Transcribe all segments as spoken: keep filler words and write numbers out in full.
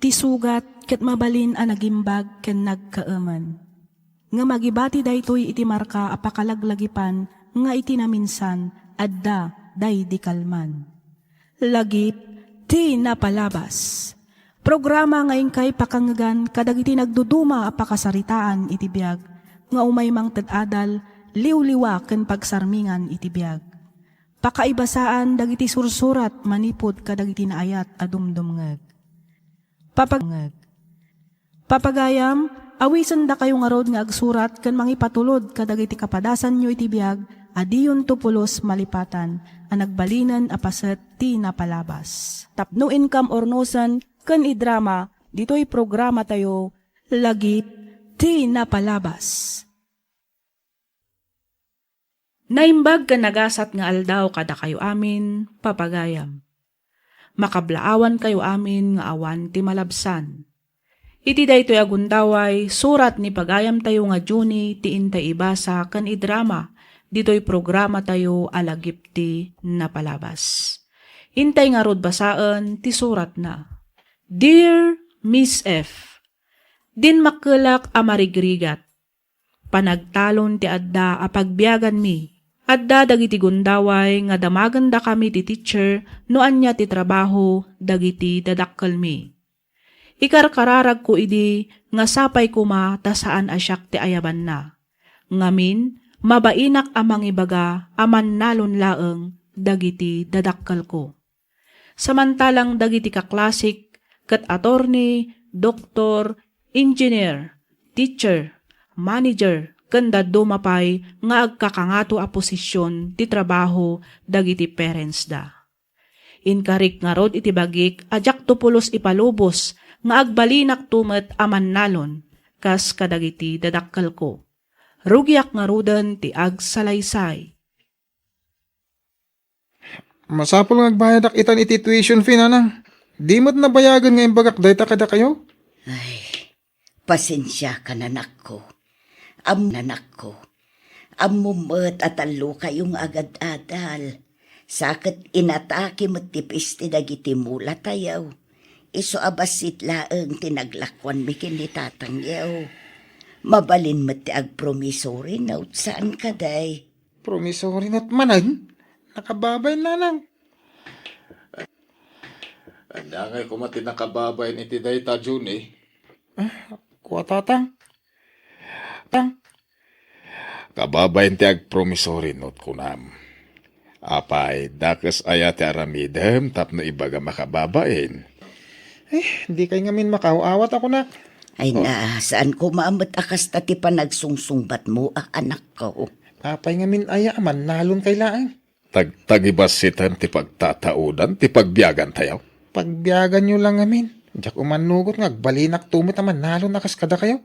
Ti sugat ket mabalin a nagimbag ken nagkaemen. Ngem agibati daytoy iti marka a pakalaglagipan nga iti naminsan adda daydi kalman. Lagip ti napalabas. Programa nga inkay pakangngegan kadagiti nagduduma a pakasaritaan iti biag nga umay mangted adal, liwliwa ken pagsarmingan iti biag. Pakaibasaan dagiti sursurat manipud kadagiti naayat a dumdumngeg. Papag-, Papagayam, awisendakayo ngarud nga agsurat ken mangipatulod kadagiti kapadasanyo iti biag a diyonto pulos malipatan a nagbalinen a paset ti napalabas. Tapno inkam urnosen ken idrama ditoy programatayo, Lagip ti Napalabas. Naimbag ken nagasat nga aldaw kadakayo amin, papagayam. Makablaawankayo amin nga awan ti malabsan. Iti daytoy a gundaway, surat ni pagayamtayo nga Junie ti intay ibasa ken idrama ditoy programatayo a Lagip ti Napalabas. Intay ngarud basaen ti suratna. Dear Miss F, Dinmakkelak a marigrigat. Panagtalon ti adda a pagbiaganmi. Adda dagiti gundaway nga damagendakami ti teacher no ania ti trabaho dagiti dadakkelmi. Ikarkararagko idi nga sapay koma ta saan a siak ti ayabanna. Ngamin, mabainak a mangibaga a mannalon laeng dagiti dadakkelko. Samantalang dagiti kaklasik ket attorney, doktor, engineer, teacher, manager, ken dadduma pay nga agkakangato a posision ti trabaho dagiti parentsda. Inkarik ngarud iti bagik a diakto pulos ipalubos nga agbalinakto met a mannalon kas kadagiti dadakkelko. Rugiak ngaruden ti agsalaysay. Masapul nga agbayadak itan iti tuition fee, nanang. Di met nabayagen nga imbagak dayta kadakayo. Ay, pasensiakan, anakko. Am-, anakko. Ammom met a tallokayo nga agad-adal. Sa ket inatake met ti peste dagiti mulatayo. Isu a bassit laeng ti naglakuanmi ken ni tatangyo. Mabalin met ti agpromissory note, saan kadi? Promissory note manen? Nakababain, nanang. Ania ngay koma ti nakababain iti dayta, Junie? Ah, kua, tatang. Tang. Kababain ti agpromissory note, kunam. Apay, dakes aya ti aramidem tapno ibagam a kababain? Eh, dikay ngamin makaaw-awat a kunak. Ay na, saan koma met a kasta ti panagsungsungbatmo, a anakko? Apay ngamin aya a mannalon kay laeng? Tag-, tagibassitan ti pagtataodan ti pagbiagantayo. Pagbiaganyo la ngamin. Diak umannugot nga agbalinakto met a mannalon a kas kadakayo.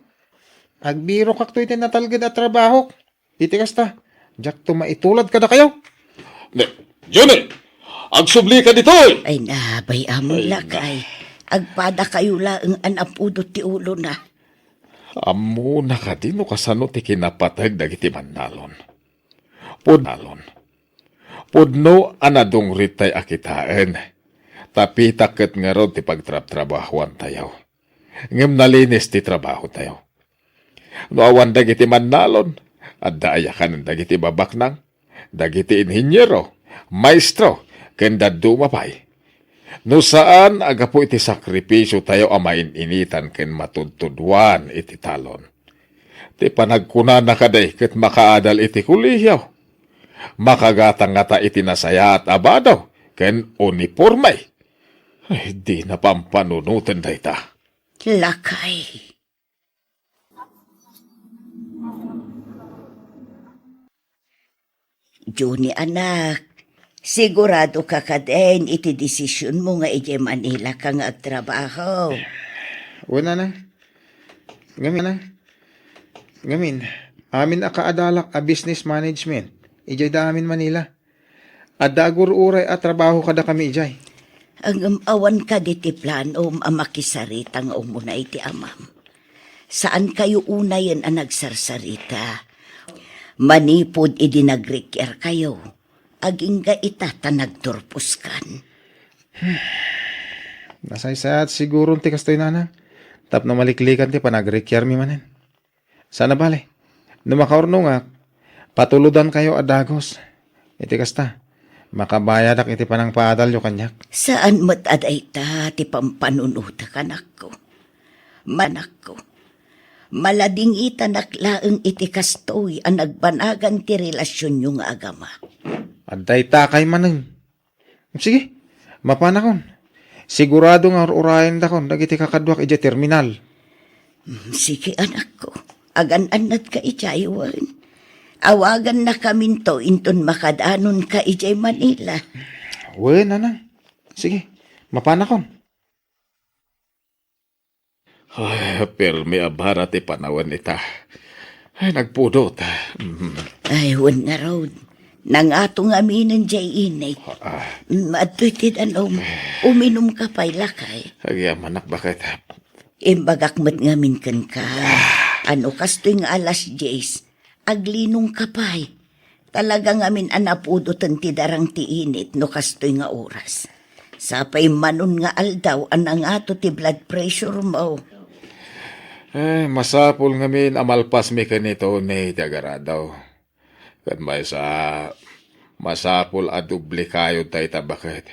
Agbirokakto iti natalged a trabahok. Iti kasta, diakto maitulad kadakayo. Ne, Junie, agsublika ditoy! Ay na, bay-amon, lakay. Agpadakayo laeng a napudot ti ulona. Ammona kadi no kasano ti kinapateg dagiti mannalon? Pud-, nalon. Pudno a nadungritay a kitaen. Tapita ket ngarud ti pagtrabtrabahuantayo. Ngem nalinis ti trabahotayo. No awan dagiti mannalon, adda aya kanen dagiti babaknang, dagiti inhiniero, maestro, ken dadduma pay. No saan a gapu iti sakrifisiotayo a main-initan ken matudtuduan iti talon. Ti panagkunana kadi ket makaadal iti kolehio. Makagatang ngata iti nasayaat a bado ken uniporme. Ay, dina pampanunoten dayta. Lakay. Junie, anak, sigurado ka kadin iti desisionmo nga idiay Manila ka nga agtrabaho? Wen, nanang. Ngamin, nanang. Ngamin, amin a kaadalak a business management, idiay da amin Manila. Adda agur-uray a trabaho kadakami idiay. Ngem awan kadi ti planom a makisarita nga umuna iti amam? Saankayo unayen a nagsarsarita. Manipud idi nagrikiarkayo, agingga ita ta nagturposkan. Nasaysayaat siguron ti kastoy, nanang, tapno maliklikan ti panagrikiarmi manen. Saan a bale, no makaurnongak, patulodankayo a dagus. Iti kasta, makabayadak iti panangpaadalyo kaniak. Saan met a dayta ti pampanunotek, anakko. Manakko, maladingitanak laeng iti kastoy a nagbanagan ti relasionyo nga agama. Adda itakay manen. Sige, mapanakon. Sigurado nga ur-urayendakon dagiti kakaduak idiay terminal. Mm, sige, anakko. Agan-annadka idiay wen. Awagannakaminto inton makadanonka idiay Manila. Wen, nanang. Sige, mapanakon. Ay, pirmi a bara ti panawen ita. Ay, nagpudot. Mm. Ay, wen ngarud. Nangato ngaminen diay init. Ah. Mm, adtoy ti danum. Uminumka pay, lakay. Agyamanak, baket. Imbagak met ngamin kenka. Ano, kastoy nga alas dies, aglinongka pay. Talaga ngamin a napudoten ti darang ti init no kastoy nga oras. Sapay manon nga aldaw a nangato ti blood pressure mo. Ay, masapul ngamin a malpasmi ken ni Tony ti agaradaw. Ken maysa, masapul a doble kayod dayta, baket.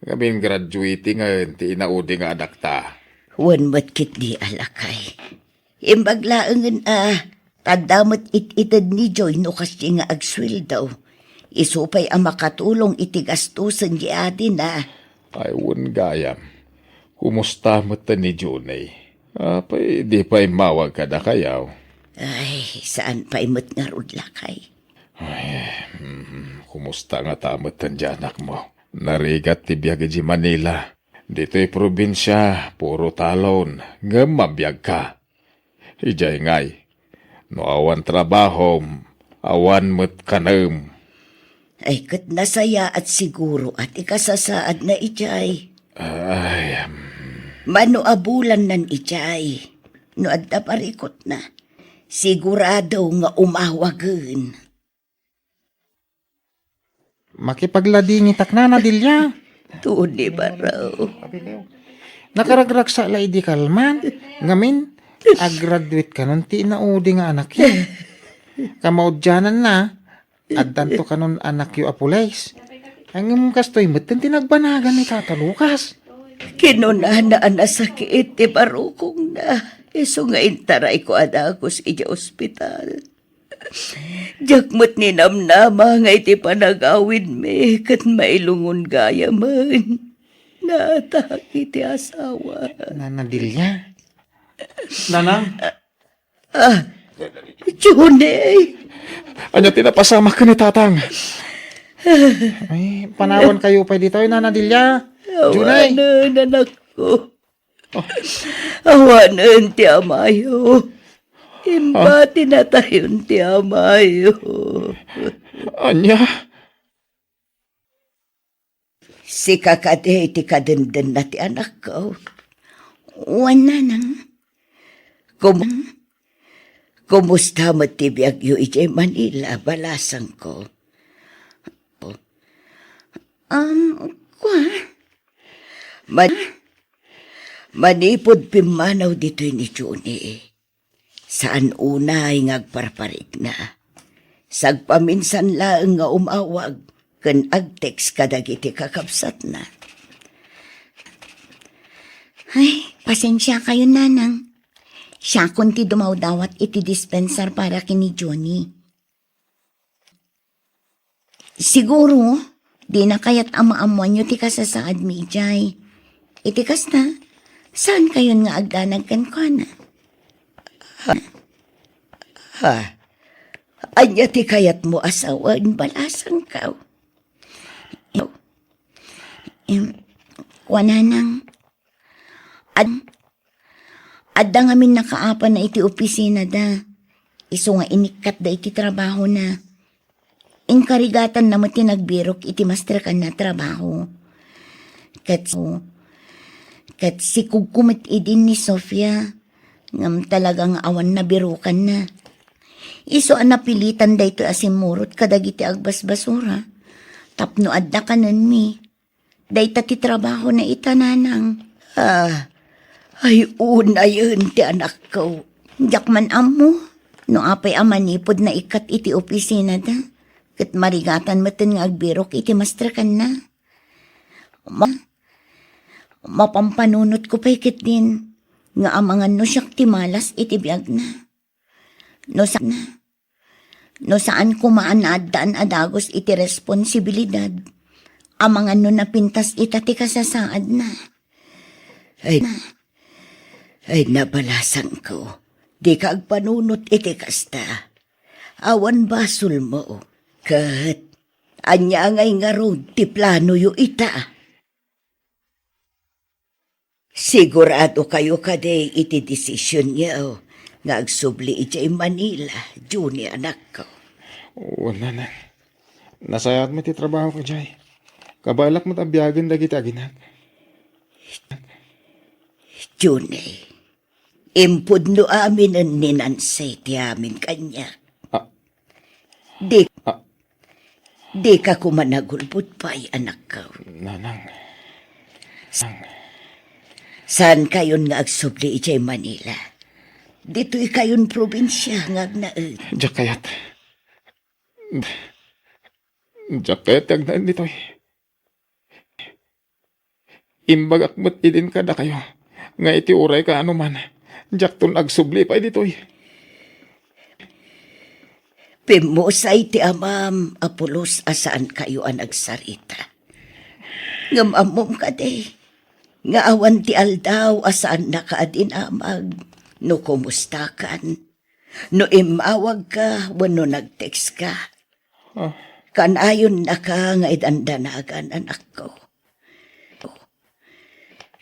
Ngamin graduating ngamin ti inaudi nga anakta. Wen met ketdi a lakay. Imbag laengen a, tadda met it-ited ni Joy no kasdi nga agsueldo. Isu pay a makatulong iti gastusen di adina. Ay, wen gayam. Kumusta met ni Johnny? Apay, di pay immawag kadakayaw? Ay, saan pay met ngarud, lakay. Ay, mm, kumusta ngata met ti anakmo? Narigat ti biag idiay Manila. Ditoy probinsia, puro talon, ngem mabiagka. Idiay ngay, no awan trabahom, awan met kanem. Ay, ket nasayaat siguro a ti kasasaadna idiay. Ay, mm. Mano a bulannan idiay. No adda parikutna, sigurado nga umawagen. Makipagladingitak, Nana Delia. Tony, baro. Nakaragragsak la idi kalman. Ngamin, agraduate kanon ti inaudi nga anakyo. Kamaudiananna, addanto kanon anakyo a pulis. Ngem kastoy met ti nagbanagan ni Tata Lucas. Kinunana a nasakit ti barukongna. Isu nga intarayko a dagus idiay ospital. Diak met ninamnama nga iti panagawidmi ket mailungon gayamen. Naatak iti asawa. Nana Delia? Nanang? Ah, Johnny! Ania ti napasamak ken ni Tatang? Ay, panawankayo pay ditoy, Nana Delia. Johnny! Awanen, anakko. Awanen ti amayo. Imbati natayon ti amayo. Ania? Sika kadi ti kadendena ti anakko. Wen, nanang. Kum-, kumusta met ti biagyo idiay Manila, balasangko? Um, kua? Man-, manipud pimmanaw ditoy ni Johnny, saan unay nga agparparikna. Sagpaminsan laeng nga umawag ken agtext kadagiti kakabsatna. Ay, pasensiakayo, nanang. Siakon ti dumawdawat iti dispensar para ken ni Johnny. Siguro, dina kayat a maammoanyo ti kasasaadmi idiay. Iti kasta, saankayon nga agdanag kenkuana? Ha? Ha? Ania ti kayatmo a sawen, balasangko? Em, kua, nanang, Ad-, adda ngamin nakaapana iti opisinada. Isu nga inikkatda iti trabahona. Inkarigatanna met ti nagbirok iti masterkanna a trabaho. Ket, ket sikugko met idin ni Sofia, ngem talaga nga awan nabirokanna. Isu a napilitan daytoy a simmurot kadagiti agbasbasura tapno adda kanenmi. Dayta ti trabahona ita, nanang. Ah, ay unayen ti anakko. Diak man ammo no apay a manipud naikkat iti opisinada, ket marigatan metten nga agbirok iti mastrekanna. Ma-, mapampanunotko pay ketdin nga amangan no siak ti malas iti biagna. No sa-, no saan koma a naaddaan a dagus iti responsibilidad, amangan no napintas ita ti kasasaadna. Ay, ay, nabalasangko, dika agpanunot iti kasta. Awan basolmo, ket ania ngay ngarud ti planoyo ita? Siguradokayo kadi iti desisionyo nga agsubli idiay Manila, Junie, anakko? Wen, nanang. Nasayaat met ti trabahok idiay. Kabaelak met a biagen dagiti aginak. Junie, impudno aminen ni Nancy ti amin kaniak. Ah. Di, ah, dika koma nagulbod pay, anakko. Nanang. Saan kayon nga agsubli idiay Manila? Ditoy kayon probinsia nga agnaed. Diak kayat. Diak kayat ti agnaed ditoy. Imbagak met idin kadakayo nga iti uray kaano man, diakton agsubli pay ditoy. Pimmusay ti amam a pulos a saankayo a nagsarita. Ngem ammom kadi nga awan ti aldaw a saannaka a dinamag no kumustakan, no immawagka wenno nag-textka. Ah. Kanayonnaka nga idandanagan, anakko.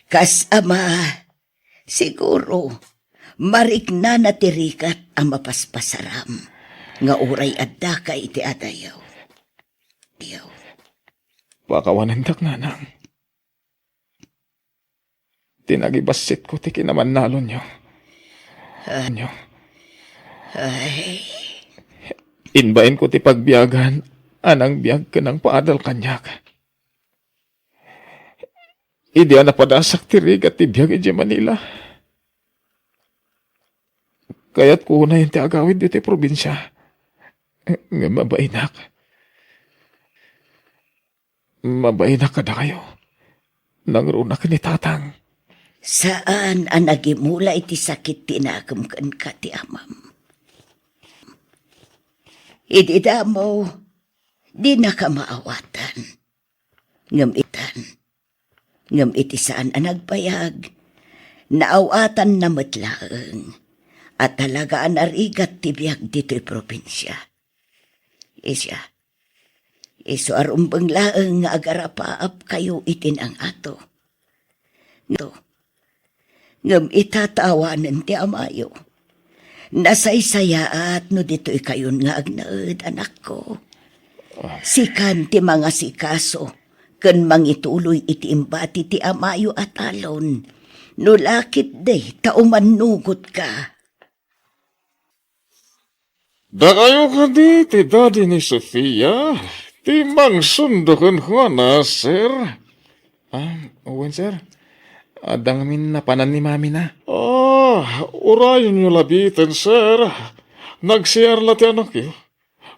Kas ama, siguro, mariknana ti rigat a mapaspasaram nga uray addaka iti adayo. Pakawanendak, nanang. Ti nagibassitko ti kinamannalonyo. Ah. Nyo. Ay. Imbayenko ti pagbiagan a nangbiag ken nangpaadal kaniak. Idi a napadasak ti rigat ti biag idiay Manila, kayatko unayen ti agawid ditoy probinsia. Ngem mabainak. Mabainak kadakayo. Nangrunak ni Tatang. Saan a nagimula iti sakit ti nakem kenka ti amam. Idi damo, dinaka maawatan. Ngem itan, ngem iti saan a nagbayag, naawatanna met laeng a talaga a narigat ti biag ditoy probinsia. Isya, isu a rumbeng laeng nga agarapaapkayo iti nangato. Ngem ita ta awanen ti amayo. Nasaysayaat no ditoy kayon nga agnaed, anakko. Sikan ti mangasikaso ken mangituloy iti imbati ti amayo a talon. No la ketdi ta umannugotka. Dakayo kadi ti daddy ni Sofia, ti mangsundo kenkuana, sir? Ah, wen, sir. Adda ngamin napanan ni mamina. Ah, urayonyo labiten, sir. Nag-C R la ti anakyo.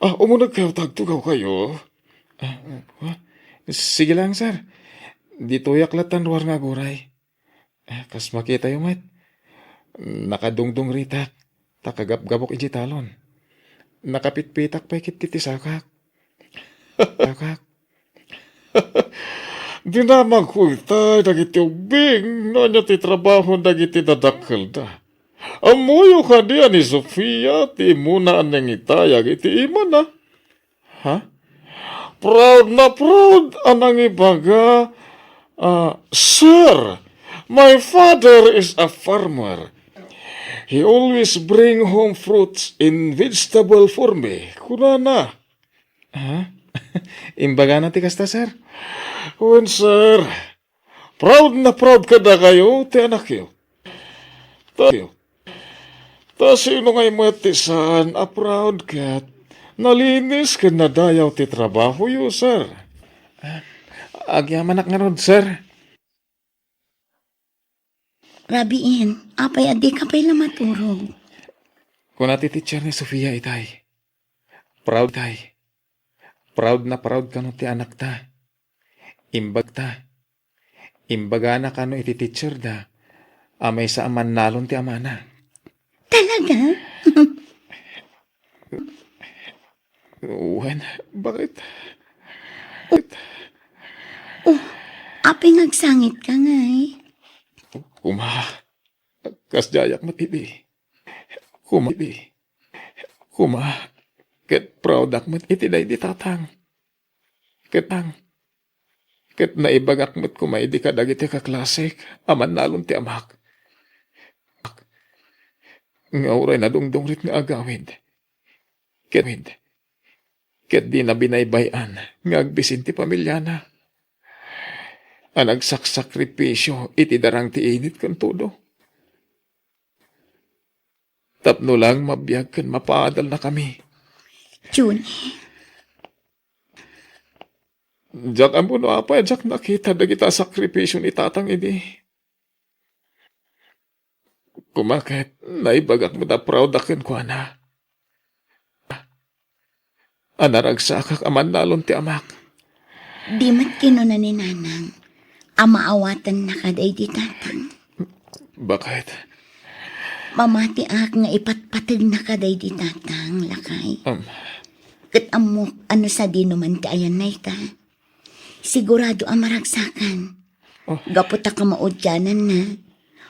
Ah, umunegkayo ta agtugawkayo. Ah, ah, ah. Sige lang, sir. Ditoyak latta ruar nga aguray. Eh, kas makitayo met, nakadungdungritak, ta kagapgapok idiay talon. Nakapitpitak pay ketdi ti sakak. Sakak. Dinamagko itay dagiti ubbing no ania ti trabaho dagiti dadakkelda. Ammoyo kadi a ni Sofia ti immuna a nangitayag iti imana? Ha? Proud na proud a nangibaga, ah, "Sir, my father is a farmer. He always bring home fruits and vegetable for me," kunana. Ha? Imbagana ti kasta, sir? Wen, sir. Proud na proud kadakayo ti anakyo. Ta, ta sino ngay met ti saan a proud ket nalinis ken nadayaw ti trabahoyo, sir? Ah, Agyamanak ngarud, sir. Rabiin, apay a dika pay la maturog? Kuna ti teacher ni Sofia itay. Proud tay. Proud na proud kano ti anakta. Imbagta. Imbagana kano iti teacher da a maysa a mannalon ti amana. Talaga? Wen, bakit? Oh, apay nga agsangitka ngay? Kuma, kasdiayak met idi. Kuma, idi. Kuma, ket proudak met iti daydi tatang. Ket ang, ket naibagak met koma idi kadagiti kaklasek a mannalon ti amak. Nga uray nadungdungrit nga agawid. Ket, ket dina binaybay-an nga agbisin ti pamiliana. A nagsaksakripisio iti darang ti init ken tudo. Tapno lang mabiag ken mapaadalnakami. Junie. Diak ammo no apay a diak nakita dagita a sakripisio ni tatang idi. Kuma ket, naibagak met a proudak kenkuana. A naragsakak a mannalon ti amak. Di met kinuna ni Nanang a maawatennaka daydi tatang. Bakit? Mamatiak nga ipatpategnaka daydi tatang, lakay. Um. Ket ammok a no sadino man ti ayan dayta, sigurado a maragsakan. Oh. Gapu ta kamaudiananna,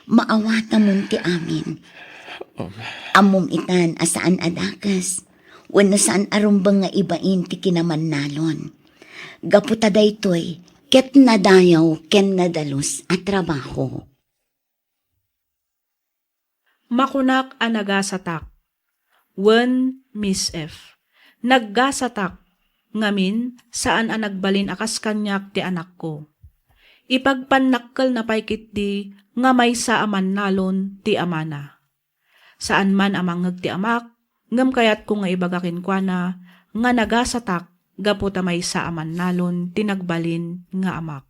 maawatamon ti amin. Um. Ammom itan a saan a dakes, wenno saan a rumbeng nga ibain ti kinamannalon. Gapu ta daytoy ket nadayaw ken nadalus a trabaho. Makunak a nagasatak. Wen, Miss F. Naggasatak, ngamin, saan a nagbalin a kas kaniak ti anakko. Ipagpannakkelna pay ketdi nga maysa a mannalon ti amana. Saan man a mangngeg ti amak, ngem kayatko nga ibaga kenkuana nga nagasatak gapu ta maysa a mannalon ti nagbalin nga amak.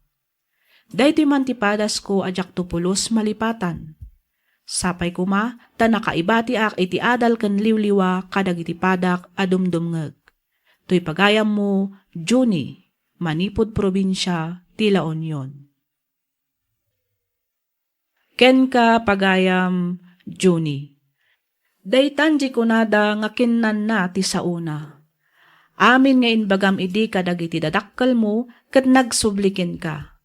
Daytoy man ti padasko a diakto pulos malipatan. Sapay koma ta nakaibatiak iti adal ken liwliwa kadagiti padak a dumdumngeg. Toy pagayammo, Junie, manipud probinsia ti La Union. Kenka, pagayam, Junie. Daytan ti kunada nga kinnanna ti saona. Amin nga imbagam idi kadagiti dadakkelmo ket nagsubli kenka.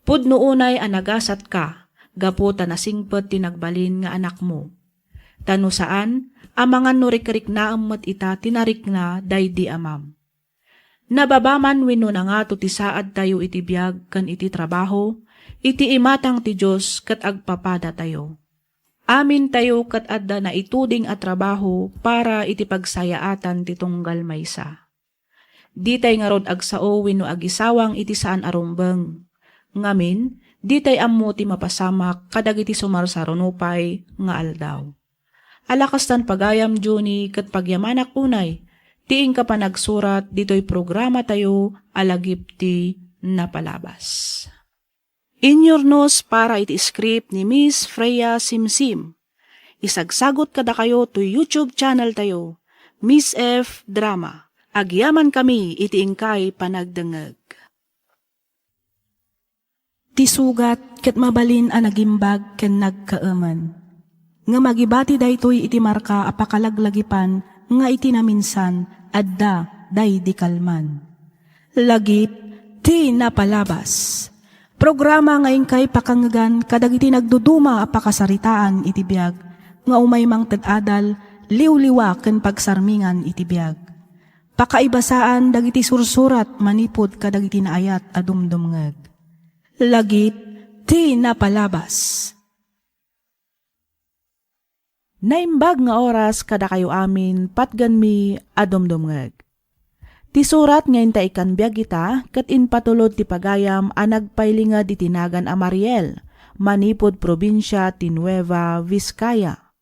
Pudno unay a nagasatka gapu ta nasingpet ti nagbalin nga anakmo. Ta no saan, amangan no rikriknaem met ita ti narikna daydi amam. Nababa man wenno nangato ti saadtayo iti biag ken iti trabaho, iti imatang ti Dios ket agpapadatayo. Amintayo ket adda naituding a trabaho para iti pagsayaatan ti tunggal maysa. Ditay ngarud agsao wenno agisawang iti saan a rumbeng. Ngamin, ditay ammo ti mapasamak kadagiti sumarsaruno pay nga aldaw. Ala kastan pagayam, Junie, ket pagyamanak unay ti inka panagsurat ditoy programatayo a Lagip ti Napalabas. Inyurnos para iti script ni Miss Freya Simsim. Isagsagot kadakayo toy YouTube channel tayo, Miss F Drama. Agyamankami iti inkay panagdengngeg. Ti sugat ket mabalin a nagimbag ken nagkaemen. Ngem agibati daytoy iti marka a pakalaglagipan nga iti naminsan adda daydi kalman. Lagip ti Napalabas. Programa nga inkay pakangngegan kadagiti nagduduma a pakasaritaan iti biag nga umay mangted adal, liwliwa ken pagsarmingan iti biag. Pakaibasaan dagiti sursurat manipud kadagiti naayat a dumdumngeg. Lagip ti Napalabas. Naimbag nga oras kadakayo amin, patgenmi a dumdumngeg. Ti surat nga inta ikkan biag ita ket impatulod ti pagayam a nagpailinged iti nagan a Mariel, manipud probinsia ti Nueva Vizcaya.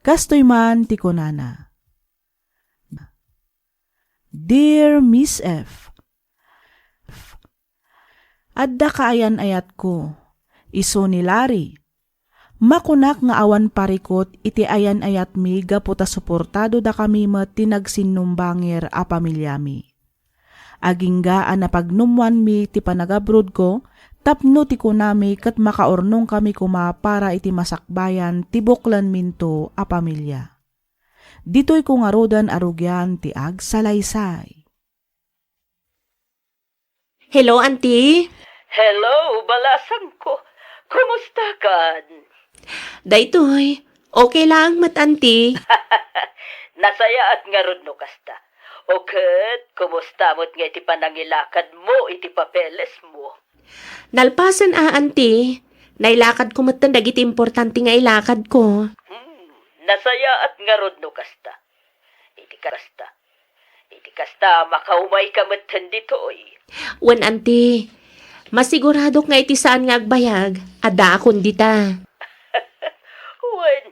Kastoy man ti kunana. Dear Miss F, Adda kaayan-ayatko, isu ni Larry. Makunak nga awan parikut iti ayan-ayatmi gapu ta suportadodakami met ti nagsinnumbangir a pamiliami. Agingga a napagnummoanmi ti panagabrodko tapno ti kunami ket makaurnongkami koma para iti masakbayan ti buklenminto a pamilia. Ditoyko ngaruden a rugian ti agsalaysay. Hello, Auntie. Hello, balasangko. Kumusta kan? Daytoy, okay laeng met, Auntie. Nasayaat ngarud no kasta. O ket, kumusta met nga iti panangilakadmo iti papelesmo? Nalpasen a, Auntie. Nailakadko metten dagiti importante nga ilakadko. Hmm, nasayaat ngarud no kasta. Iti kasta, iti kasta, makaumayka metten ditoy. Wen, Auntie, masiguradok nga iti saan nga agbayag, addaakon dita. Wen,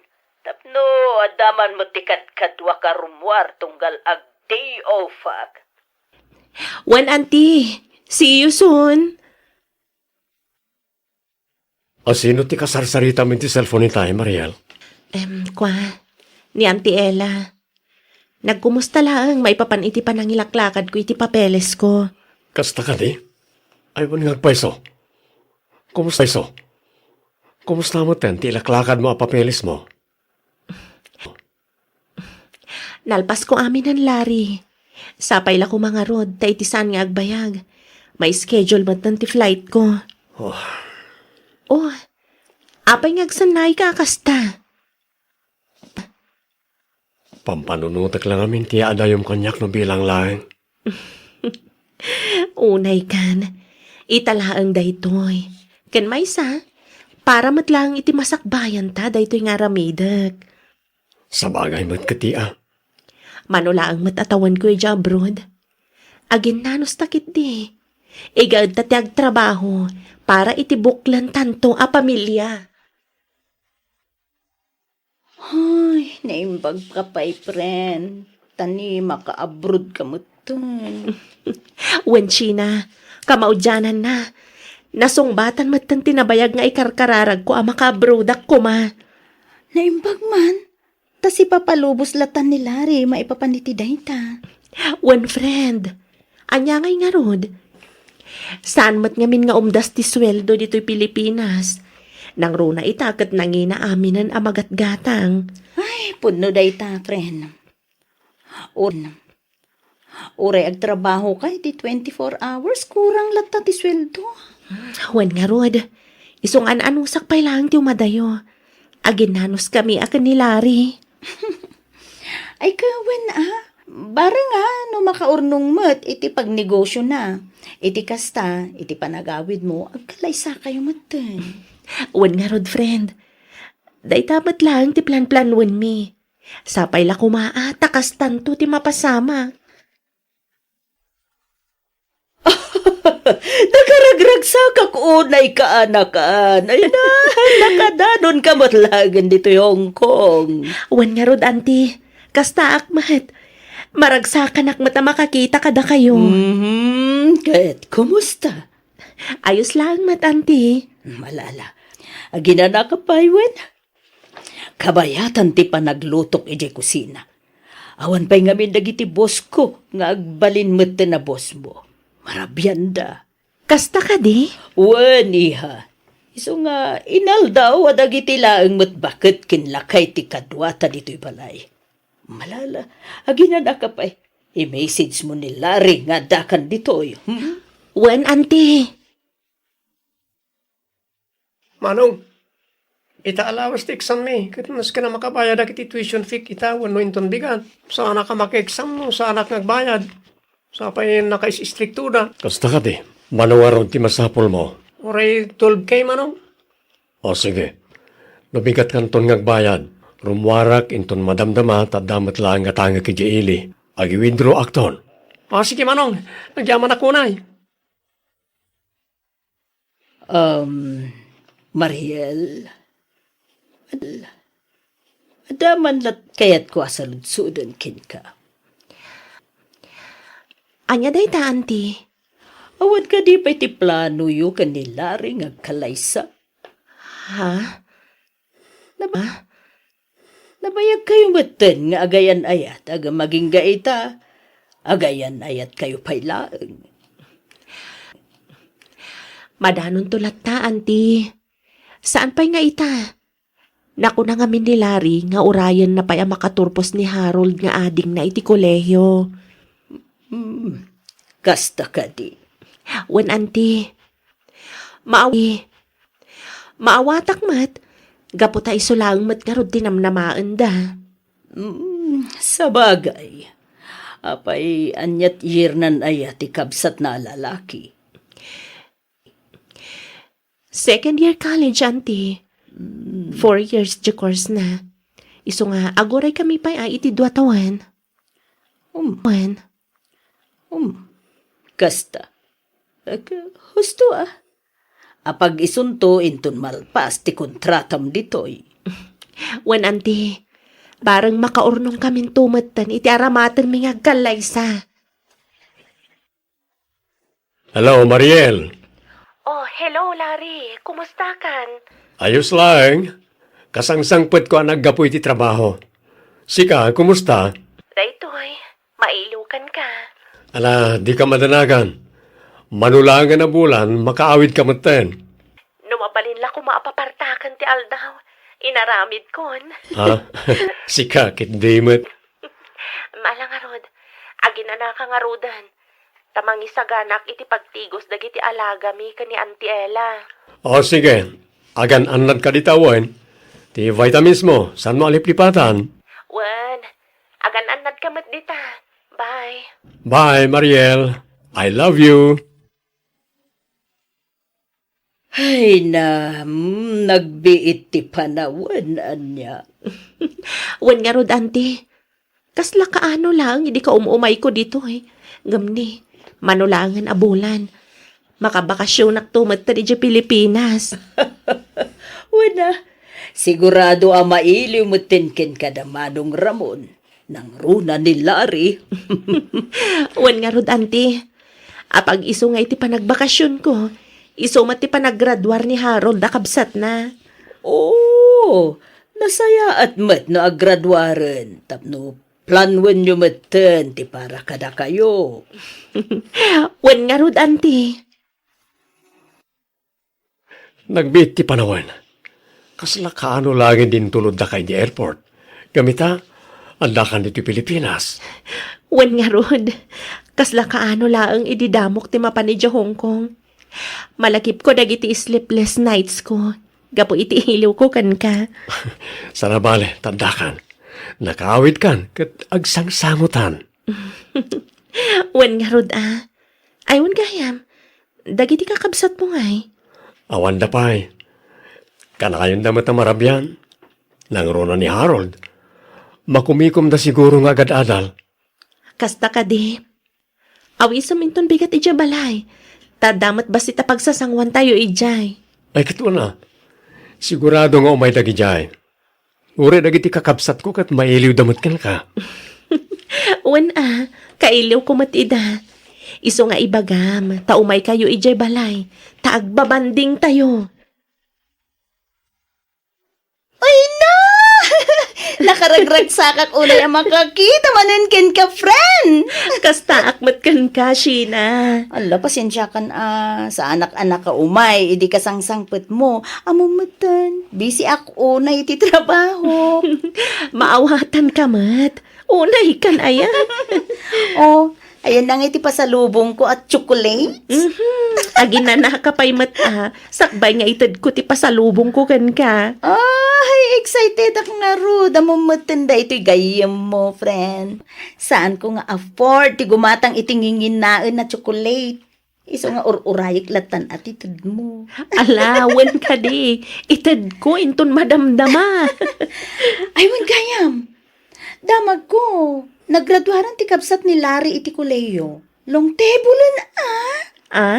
tapno adda man met ti kadkaduak a rummuar tunggal ag-day off-ak. Wen, Auntie, see you soon. A sino ti kasarsaritam iti cellphone itay, Mariel? Em, kua, ni Auntie Ella. Nagkumusta laeng maipapan iti panangilaklakadko iti papelesko. Kasta kadi? Ay, wen nga agpayso. Kumusta iso? Kumusta metten ti ilaklakadmo a papelesmo? Nalpasko aminen, Larry. Sapay la koma ngarud, ta iti saan nga agbayag, ma-schedule metten ti flightko. Oh. Oh, apay nga agsannayka a kasta? Pampanunotek la ngamin ti yaadayom kaniak no bilang laeng. Unay kan, ita laeng daytoy. Ken maysa, para met laeng iti masakbayanta daytoy nga aramidek. Sabagay met ketdi a. Mano laeng met a tawenko idiay abroad. Aginnanos ta ketdi. Igaed ta ti agtrabaho para iti buklentanto a pamilia. Ay, naimbag ka pay, friend. Ta ni makaabroad ka metten. Wen, Sheena, kamaudiananna. Nasungbatan metten ti nabayag nga ikarkararagko a makaabroadak koma. Naimbag man. Ta sipapalubos latan ni Larry maipapan iti dayta. Wen, friend. Ania ngay ngarud? Saan met ngamin nga umdas ti sueldo ditoy Pilipinas? Nangruna ita ket nangina aminen a magatgatang. Ay, pudno dayta, friend. Or, uray agtrabahoka iti twenty-four hours, kurang latta ti sueldo. Wen ngarud, isu nga an-anusak pay laeng ti umadayo. Aginnanos kami a ken ni Larry. Ay, kawen a. Bareng a no makaurnong met iti pagnegosiona. Iti kasta, iti panagawidmo, agkalaysakayo metten. Wen ngarud, friend. Dayta met laeng ti planplanuenmi. Sapay la koma a ta kastanto ti mapasamak. Nakaragragsakak unay kaanakan. Ay na, nakadanonka met laeng ditoy Hong Kong. Wen ngarud, Auntie, kastaak met. Maragsakanak met a makakita kadakayo. Mhm, ket kumusta? Ayos laeng met, Auntie. Malala. Aginanaka pay wen? Kabayatan ti panaglutok idiay kusina. Awan pay ngamin dagiti bossko nga agbalin metten a bosmo. Marabianda. Kasta kadi? Wen, iha. Isu nga inaldaw a dagiti laeng met baket ken lakay ti kaduata ditoy balay. Malala, aginanaka pay. I-message mo ni Larry nga addakan ditoy. Hmm? Wen, Auntie. Manong, ita allowance ti exam mi, ket maski na makabayadak iti tuition fee ita wenno inton bigat, saanak a maki-exam no saanak nga agbayad. Sapay naka-is-istriktoda. Kasta kadi, mano ngarud ti masapulmo? Uray twelve K, Manong. O, sige. No bigatkanton nga agbayad, rummuarak inton madamdama ta adda met laeng nga tangek idiay ili. Agi-withdraw akton. O, sige, Manong. Agyamanak unay. Um, Mariel, ad-, adda man lat-, kayatko a saludsoden kenka. Ania dayta, Auntie? Awan kadi pay ti planoyo ken ni Larry nga agkalaysa? Ha? Naba-, nabayagkayo metten nga agayan-ayat, agingga ita, agayan-ayatkayo pay laeng. Madanonto latta, Auntie. Saan pay nga ita? Nakuna ngamin ni Larry nga urayenna pay a makaturpos ni Harold nga adingna iti kolehio. Hmm, kasta kadi. Wen, Auntie. Maaw-, maawatak met, gapu ta isu laeng met ngarud ti namnamaenda. Hmm, sabagay. Apay, aniat yearnan aya ti kabsatna a lalaki? Second year college, Auntie. Mm. Four years ti course na. Isu nga, aguray kami pay a iti dua tawen. Um. Wen. Um. Kasta. Ag-, husto, ah. Apag-isunto inton malpas ti kontratam ditoy. Wen, Auntie. Bareng makaurnong kaminto metten iti aramatenmi nga agkallaysa. Hello, Mariel. Oh, hello, Larry. Kumustakan? Ayos laeng. Kasangsangpetko a naggapu iti trabaho. Sika, kumusta? Daytoy, mailiwkan ka. Ala, dika madanagan. Mano laengen a bulan, makaawidka metten. No mabalin la koma a papartaken ti aldaw, inaramidkon. Ha? Sika, ket di met. Ala ngarud, aginanaka ngaruden. Ta mangisaganak iti pagtigos dagiti alagami ken ni Auntie Ella. O, sige. Agan-annadka dita wen. Ti vitamins mo, saanmo a liplipatan? Wen, agan-annadka met dita. Bye. Bye, Mariel. I love you. Ay, na, mm, nagbiit ti panawen, ania. Wen ngarud, Auntie. Kasla kaano laeng idi kaum-umayko ditoy. Ngem ni, mano laengen a bulan, makabakasionakto met idiay Pilipinas. Wen a, sigurado a mailiw metten kenka da Manong Ramon. Nangruna ni Larry. Wen ngarud, Auntie. Apag-isu nga iti panagbakasionko, isu met ti panaggraduar ni Harold a kabsatna. Oo, nasayaat met no aggraduaren tapno planwenyo metten ti para kadakayo. Wen ngarud, Auntie. Nagbiit ti panawen. Kasla kaano laeng idi intuloddaka idiay airport. Ngem ita, addakan ditoy Pilipinas. Wen ngarud, kasla kaano laeng idi damok ti mapan idiay Hong Kong. Malagipko dagiti sleepless nights ko, gapu iti iliwko kenka. Saan a bale, ta addakan. Nakaawidkan, ket agsangsangotan. Wen ngarud a. Ay, wen gayam. Dagiti kakabsatmo ngay? Awanda pay. Kanayonda met a marabian. Nangruna ni Harold. Makumikomda siguro nga agad-adal. Kasta kadi. Awisem inton bigat idiay balay. Ta adda met bassit a pagsasanguantayo idiay. Ay, ket wen a. Sigurado nga umay dagidiay. Uray dagiti kakabsatko ket mailiwda met kenka. Wen a, kailiwko met ida. Isu nga ibagam, ta umaykayo idiay balay, ta agbabandingtayo. Ay na! Nakaragragsakak unay a makakita manen kenka, friend! Kastaak met kenka, Sheena. Ala, pasensiakan a, saanak a nakaumay idi kasangsangpetmo. Ammom metten, busy ak unay iti trabaho. Maawatanka met. Unaykan aya. Oh, ayan na nga iti pasalubongko a chocolate. Mhm. Aginanaka pay met a, sakbay nga itedko ti pasalubongko kenka. Ay, excited ak ngarud. Ammom metten daytoy gayyemmo, friend. Saanko nga afford ti gumatang iti nginginaen a chocolate. Isu nga ur-urayek lattan a ti tedmo. Ala, wen kadi, itedko inton madamdama. Ay, wen gayam. Damagko, naggraduaran ti kabsat ni Larry iti kolehiyo. Long table-en, a? A?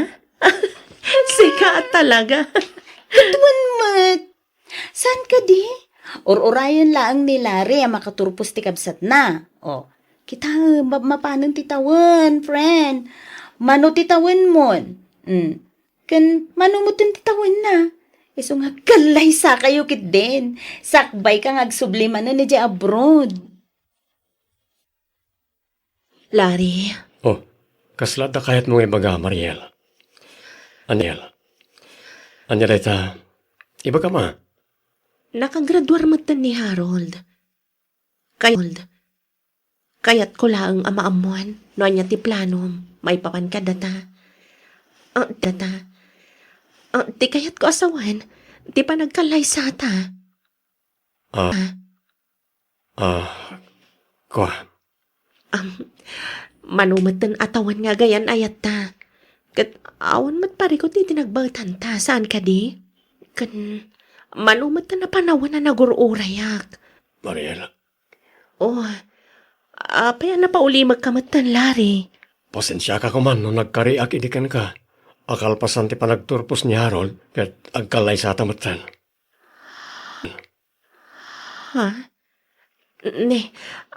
Sika a talaga. Ket wen met. Saan kadi? Ur-urayen laeng ni Larry a makaturpos ti kabsatna. O, kitaem, mapmapanen ti tawen, friend. Mano ti tawenmon? Mm. Ken mano metten ti tawenna? Isu nga kallaysakayo ketdin. Sakbayka nga agsubli manen idiay abroad. Larry. Oh, kasla adda kayatmo nga ibaga, Mariel? Ania? Ania dayta? Ibagam a. Nakagraduar metten ni Harold. Kay-, Kayatko laeng a maammuan no ania ti planom maipapan kadata. Ah, data. Ah, ti kayatko a sawen, ti panagkallaysata. Ah. Ah. Ah, kua. Am, mano metten a tawen nga agayan-ayatta. Ket awan met parikut iti nagbaetanta, saan kadi? Ken mano metten a panawen a nagur-urayak. Mariel. Oh, apay a napaulimekka metten, Larry? Pasensiaka koman no nagkariak idi kenka. Akalpasan ti panagturpos ni Harold, ket agkallaysata metten. Ha? Ne,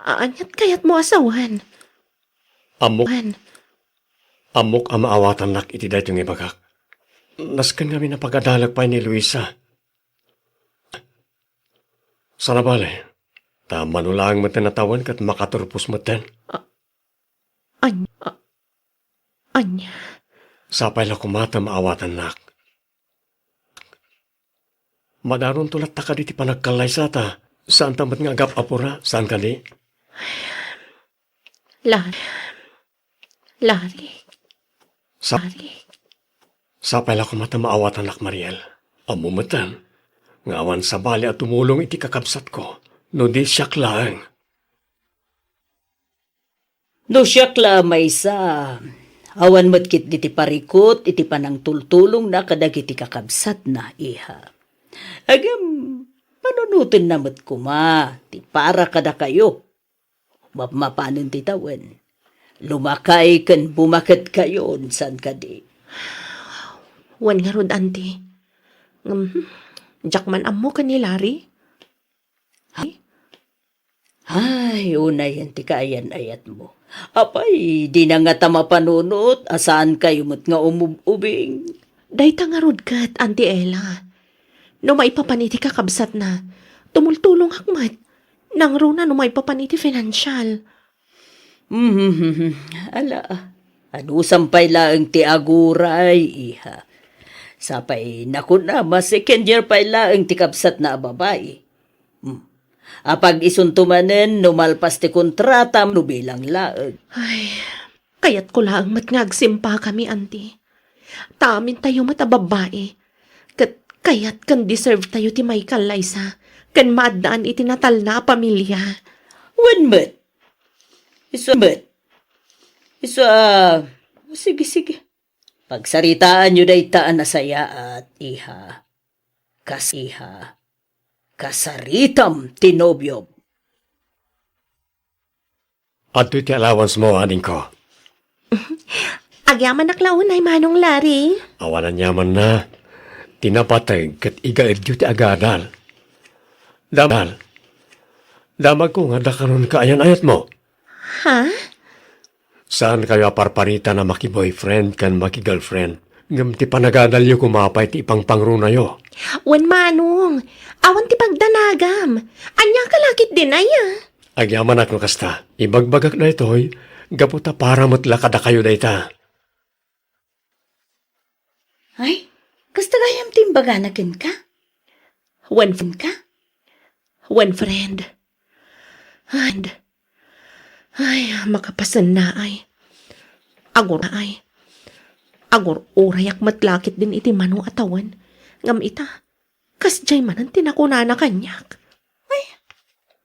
aniat kayatmo a sawen? Ammok, An? Ammok a maawatannak iti daytoy nga ibagak. Nasken ngamin a pagadalek pay ni Luisa. Sana bale, ta mano laeng metten a tawen ket makaturpos metten. A-, an-, a-, ania? Sapay la koma ta maawatannak. Madaronto latta kadi ti panagkallaysata, saanta met nga agap-apura, saan kadi? Larry. Larry. Sa-, Larry. Sapay la koma ta maawatannak, Mariel. Ammo metten nga awan sabali a tumulong iti kakabsatko, no di siak laeng. No siak la a maysa, awan met ketdi ti parikut iti panangtultulongna kadagiti kakabsatna, iha. Ngem, panunotenna met koma ti para kadakayo. Mapmapanen ti tawen, lumakay ken bumaketkayon, saan kadi? Wen ngarud, Auntie. Ngem, diak man ammo ken ni Larry. Ay, unayen ti kaayan-ayatmo. Apay, dina ngata mapanunot a saankayo met nga umub-ubing? Dayta ngarud ket, Auntie Ella. No maipapan iti kakabsatna, tumultulongak met. Nangruna no maipapan iti financial. Hmm, ala, anusam pay laeng ti aguray, iha. Sapay nakuna, mas second year pay laeng ti kabsatna a babai. Hmm. Apag-isunto manen no malpas ti kontrata no bilang laeng. Ay, kayatko laeng met nga agsimpakami, Auntie. Ta amintayo met a babbai. Ket kayat ken deserve tayo ti maikallaysa ken maaddaan iti natalna a pamilia. Wen met. Isu met. Isu a, sige, sige. Pagsaritaanyo dayta a nasayaat, iha. Kas-, iha. Kasaritam ti nobiom. Adtoy ti allowance mo, adingko. Agyamanak la unay, Manong Larry. Awan aniamanna. Ti napateg ket igaedyo ti agadal. Dam-, damagko nga adda kanon kaayan-ayatmo. Ha? Saankayo a parparitan a maki-boyfriend ken maki-girlfriend, ngem ti panagadalyo koma pay ti ipangpangrunayo. Wen, Manong, awan ti pagdanagam. Ania ka lakit din aya? Agyamanak no kasta. Ibagbagak daytoy, gapu ta para met la kadakayo dayta. Ay, kasta gayam ti imbagana kenka? Wen, kenka? Wen, friend. And, ay, makapasenna ay. Agur-, ay. Agur-urayak met lakit din iti mano a tawen. Ngem ita, kasdiay manen ti nakunana kaniak. Ay,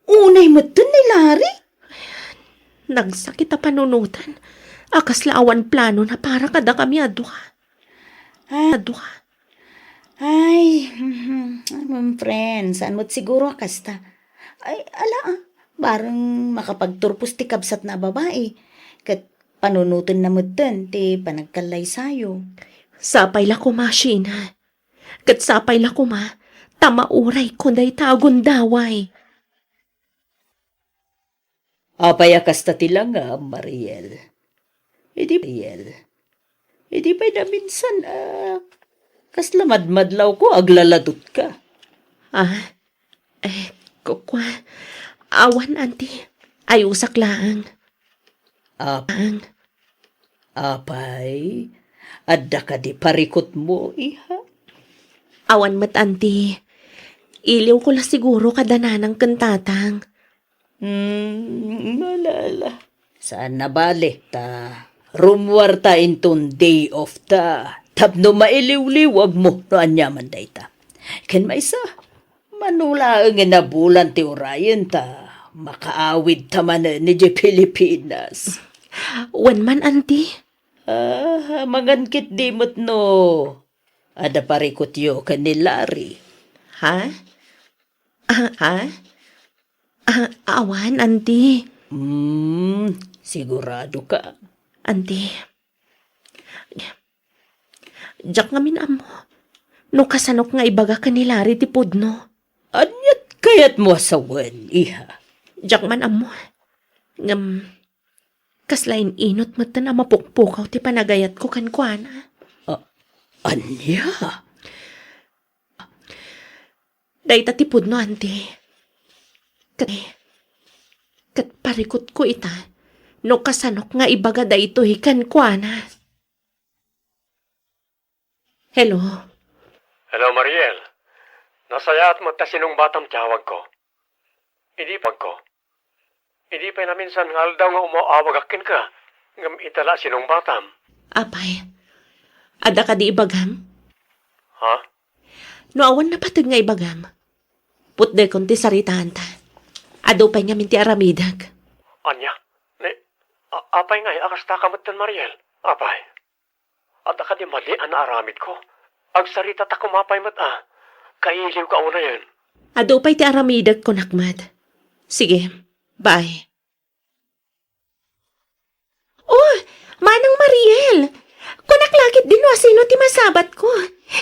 unay metten ni Larry? Nagsakit a panunotan a kasla awan plano na para kadakami a dua. Ah, a dua. Ay, mhm, friend, saan met siguro a kasta? Ay, ala, ah, bareng makapagturpos ti kabsatna a babai. Ket panunotenna metten ti panagkallaysayo. Sapay la koma, Sheena. Ket sapay la koma, ta maurayko dayta a gundaway. Apay a kasta ti langam, Mariel? Idi, Mariel, Idi pay naminsan, ah, kasla madmadlawko, aglaladutka. Ah, eh, kukua, awan, anti. Ayusak laeng. Ap-, apay, adda kadi parikutmo, iha? Awan met, anti. Iliwko la siguro kada nanang ken tatang. Hmm, ala, ala. Saan na bale, ta rummuarta inton day off ta tapno mailiwliwagmo no aniaman dayta. Ken maysa, mano laengen a bulan ti urayen ta makaawidta manen idiay Pilipinas. Wen man, anti. Ah, mangan ketdi met no adda parikutyo ken ni Larry. Ha? Ah, ha? Ah, awan, anti. Hmm, sigurado ka? Anti. Diak ngamin ammo no kasanok nga ibaga ken ni Larry ti pudno. Aniat kayatmo a sawen, iha? Diak man ammo. Ngem, kasla in-inut metten a mapukpukaw ti panagayatko kenkuana. A-, ania? Dayta ti pudno, anti. Ket, ket parikutko ita no kasanok nga ibaga daytoy kenkuana. Hello? Hello, Mariel. Nasayaat met ta sinungbatam ti awagko. Idi pagko. Idi pay naminsan nga aldaw nga umaw-awagak kenka, ngem ita la sinungbatam. Apay, adda kadi ibagam? Ha? No awan napateg nga ibagam, putdekon ti saritaanta. Adu pay ngamin ti aramidek. Ania? Ni, a-, apay ngay a kasta ka metten, Mariel? Apay? Adda kadi madi a naaramidko? Agsarita ta kumapay met a. Kailiw ka unayen. Adu pay ti aramidek, kunak met. Sige, bye. Oh, Manang Mariel! Kunak la ketdi no asino ti masabatko.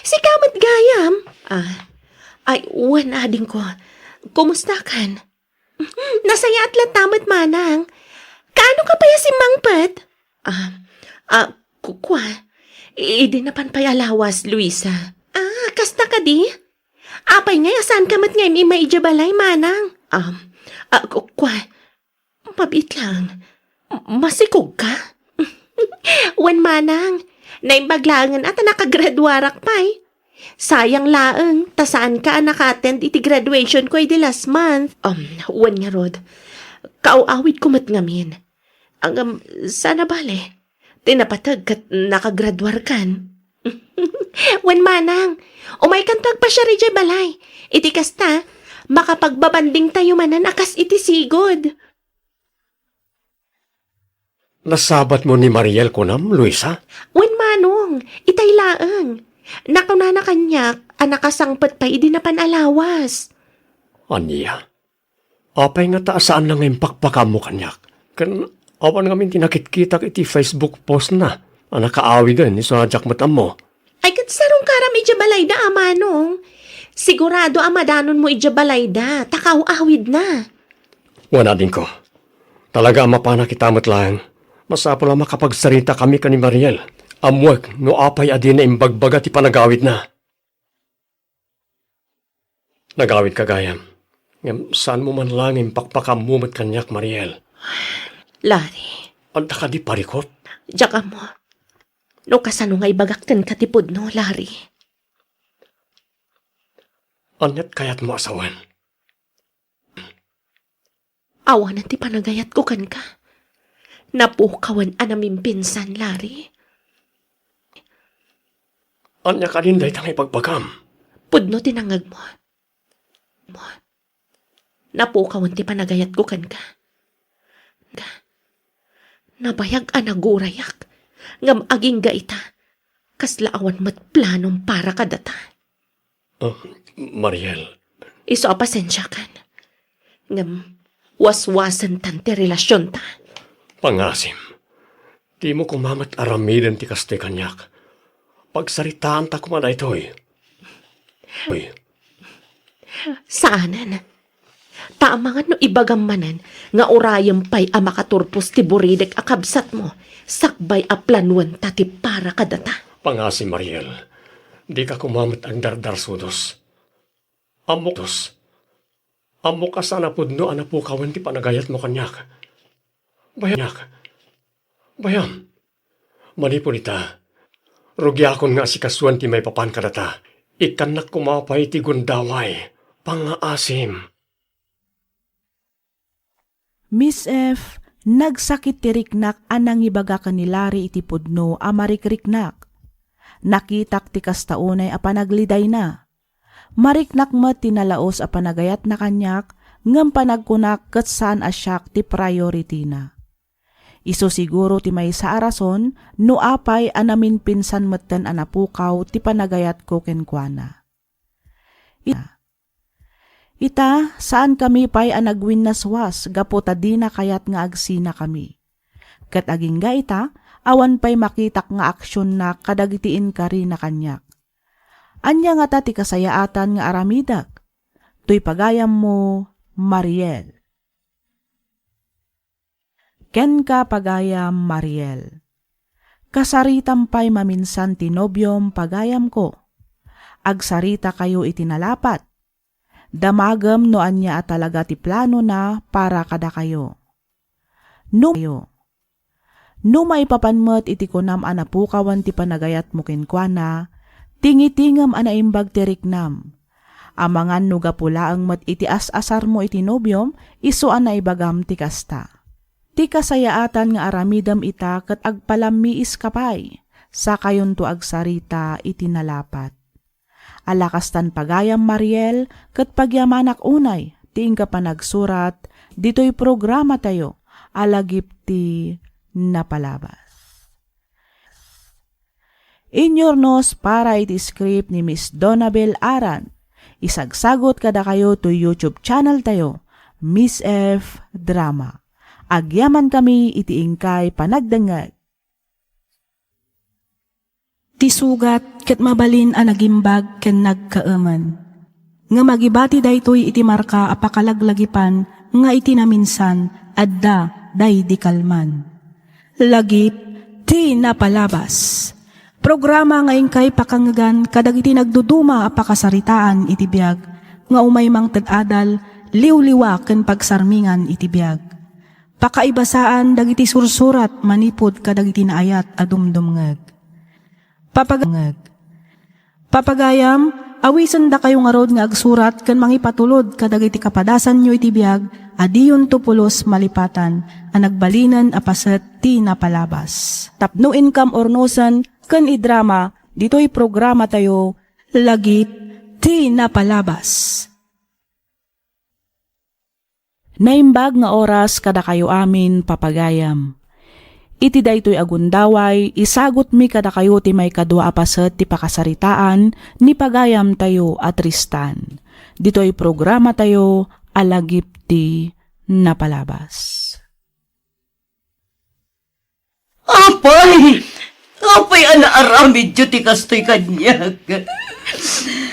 Sika met gayam. Ah, ay, wen, adingko. Kumusta kan? Nasayaat latta met, manang. Kaano ka pay a simmangpet? Ah, ah, kukua. Idi napan pay a lawas, Luisa. Ah, kasta kadi? Apay ngay a saan ka met nga im-immay idiay balay, manang? Um, ah, kukua. Mabiit lang. M-, masikog ka? Wen, manang. Naimbag laengen a ta nakagraduarak pay. Sayang laeng, ta saanka a naka-attend iti graduation ko idi last month. Um, wen ngarud, kaaw-awidko met ngamin. Ngem, saan a bale, ti napateg ket nakagraduarkan. Wen, manang, umaykanto agpasiar idiay balay. Iti kasta, makapagbabandingtayo manen a kas iti sigud. Nasabatmo ni Mariel kunam, Luisa? Wen, manong, itay laeng. Nakunana kaniak a nakasangpet pay idi napan a lawas. Ania? Apay ngata a saanna nga impakpakaammo kaniak? Ken awan ngamin ti nakitkitak iti Facebook post na a nakaawiden isu a diak met ammo. Ay, ket sarungkaram idiay balayda a manong. Sigurado a madanonmo idiay balayda, ta kaaw-awidna. Wen, adingko. Talaga a mapanak ita met laeng. Masapul a makapagsaritakami ken ni Mariel. Ammoek no apay a dina imbagbaga ti panagawidna. Nagawidka gayam. Ngem saanmo man laeng impakpakaammo met kaniak, Mariel. Larry. Adda kadi parikut? Diak ammo no kasano nga ibagak kenka ti pudno, Larry. Aniat kayatmo a sawen? Awanen ti panagayatko kenka. Napukawen a namimpinsan, Larry. Ania kadin dayta nga ibagbagam? Pudno ti nangngegmo. Mo. Napukawen ti panagayatko kenka. Nabayag a nagurayak, ngem agingga ita, kasla awan met planom para kadata. Ah, Mariel. Isu a pasensiakan. Ngem, waswasentan ti relasionta. Pangasim, dimo koma met aramiden ti kastoy kaniak. Pagsaritaanta koma daytoy. Uy. Saanen. Ta Amangan no ibagam manen nga urayem pay a makaturpos ti buridek a kabsatmo, sakbay a planuenta ti para kadata. Pangngaasim, Mariel. Dika koma met agdardarsudos. Ammok, ammok a saan a pudno a napukawen ti panagayatmo kaniak. Bayamak. Bayam. Manipud ita, rugiakon nga asikasuan ti maipapan kadata. Ikkannak koma pay ti gundaway. Pangngaasim. Miss F, nagsakit ti riknak a nangibaga ken ni Larry iti pudno a marikriknak. Nakitak ti kasta unay a panaglidayna. Mariknak met ti nalaus a panagayatna kaniak, ngem panagkunak ket saan a siak ti priority-na. Isu siguro ti maysa a rason no apay a naminpinsan metten a napukaw ti panagayatko kenkuana. Ita, ita, saankami pay a nagwinnaswas gapu ta dina kayat nga agsinakami. Ket agingga ita, awan pay makitak nga aksionna kadagiti inkarina kaniak. Ania ngata ti kasayaatan nga aramidek? Toy pagayammo, Mariel. Kenka, pagayam Mariel. Kasaritam pay maminsan ti nobiom, pagayamko. Agsaritakayo iti nalapat. Damagem no ania a talaga ti planona para kadakayo. No, no maipapan met iti kunam a napukawan ti panagayatmo kenkuana, tingitingem a naimbag ti riknam. Amangan no gapu laeng met iti as-asarmo iti nobiom, isu a naibagam ti kasta. Ti kasayaatan nga aramidem ita ket agpalammiiska pay, sakayonto agsarita iti nalapat. Ala kastan pagayam, Mariel, ket pagyamanak unay ti inka panagsurat ditoy programatayo a Lagip ti Napalabas. Inyurnos para iti script ni Miss Donabel Aran. Isagsagot kadakayo toy YouTube channel tayo, Miss F Drama. Agyamankami iti inkay panagdengngeg. Ti sugat ket mabalin a nagimbag ken nagkaemen. Ngem agibati daytoy iti marka a pakalaglagipan nga iti naminsan, adda daydi kalman. Lagip ti Napalabas. Programa nga inkay pakangngegan kadagiti nagduduma a pakasaritaan iti biag nga umay mangted adal, liwliwa ken pagsarmingan iti biag. Pakaibasaan dagiti sursurat manipud kadagiti naayat a dumdumngeg. Papagangeg. Papagayam, awisendakayo ngarud nga agsurat ken mangipatulod kadagiti kapadasanyo iti biag a diyonto pulos malipatan a nagbalinen a paset ti napalabas. Tapno inkam urnosen ken idrama ditoy programatayo, Lagip ti Napalabas. Naimbag nga oras kadakayo amin, papagayam. Iti daytoy a gundaway, isagutmi kadakayo ti maikadua a paset ti pakasaritaan ni pagayamtayo a Tristan. Ditoy programatayo a Lagip ti Napalabas. Apay! Apay a naaramidyo ti kastoy kaniak?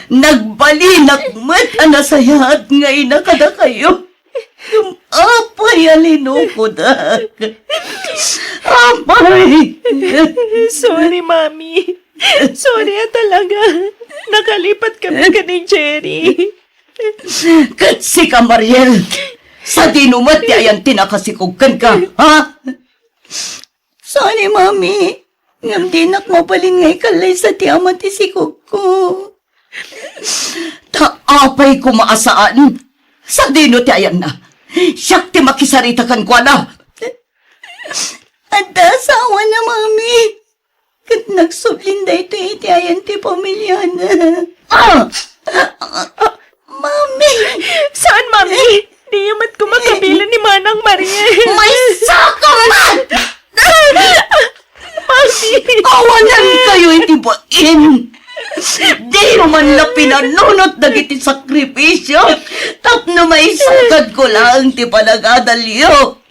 Nagbalinak met a nasayaat nga ina kadakayo. Ngem apay a linukodak? Apay! Sorry, Mami. Sorry a talaga. Nakalipat kami ken ni Jerry. Ket sika, Mariel, sadino met ti ayan ti nakasikog kenka, ha? Sorry, Mami. Ngem dinak mabalin nga ikallaysa ti ama ti sikogko. Ta apay koma a saan? Sadino ti ayanna? Siak ti makisarita kenkuana. Adda asawana, Mami. Ket nagsublin daytoy iti ayan ti pamiliana. Ah! Mami! Saan, Mami? Diyo met koma kabilen ni Manang Maria. Maysaka met! Mami! Awanankayo iti bain! Diyo man la pinanunot dagiti sakripisio tapno maisakadko laeng ti panagadalyo.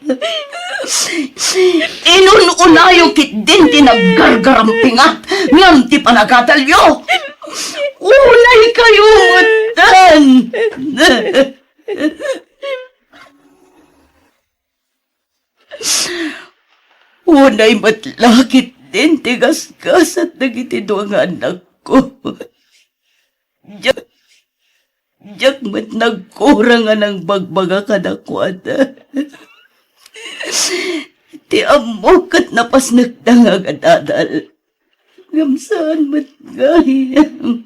Inun-unayo ketdin ti naggargarampingat ngem ti panagadalyo. Ulaykayo metten. Nay met la ketdin ti gasgasat dagiti dua nga annakko. Diak, diak met nagkurang a nangbagbaga kadakuada. Ti ammo ket napasnekda nga agadadal. Ngem saan met gayam.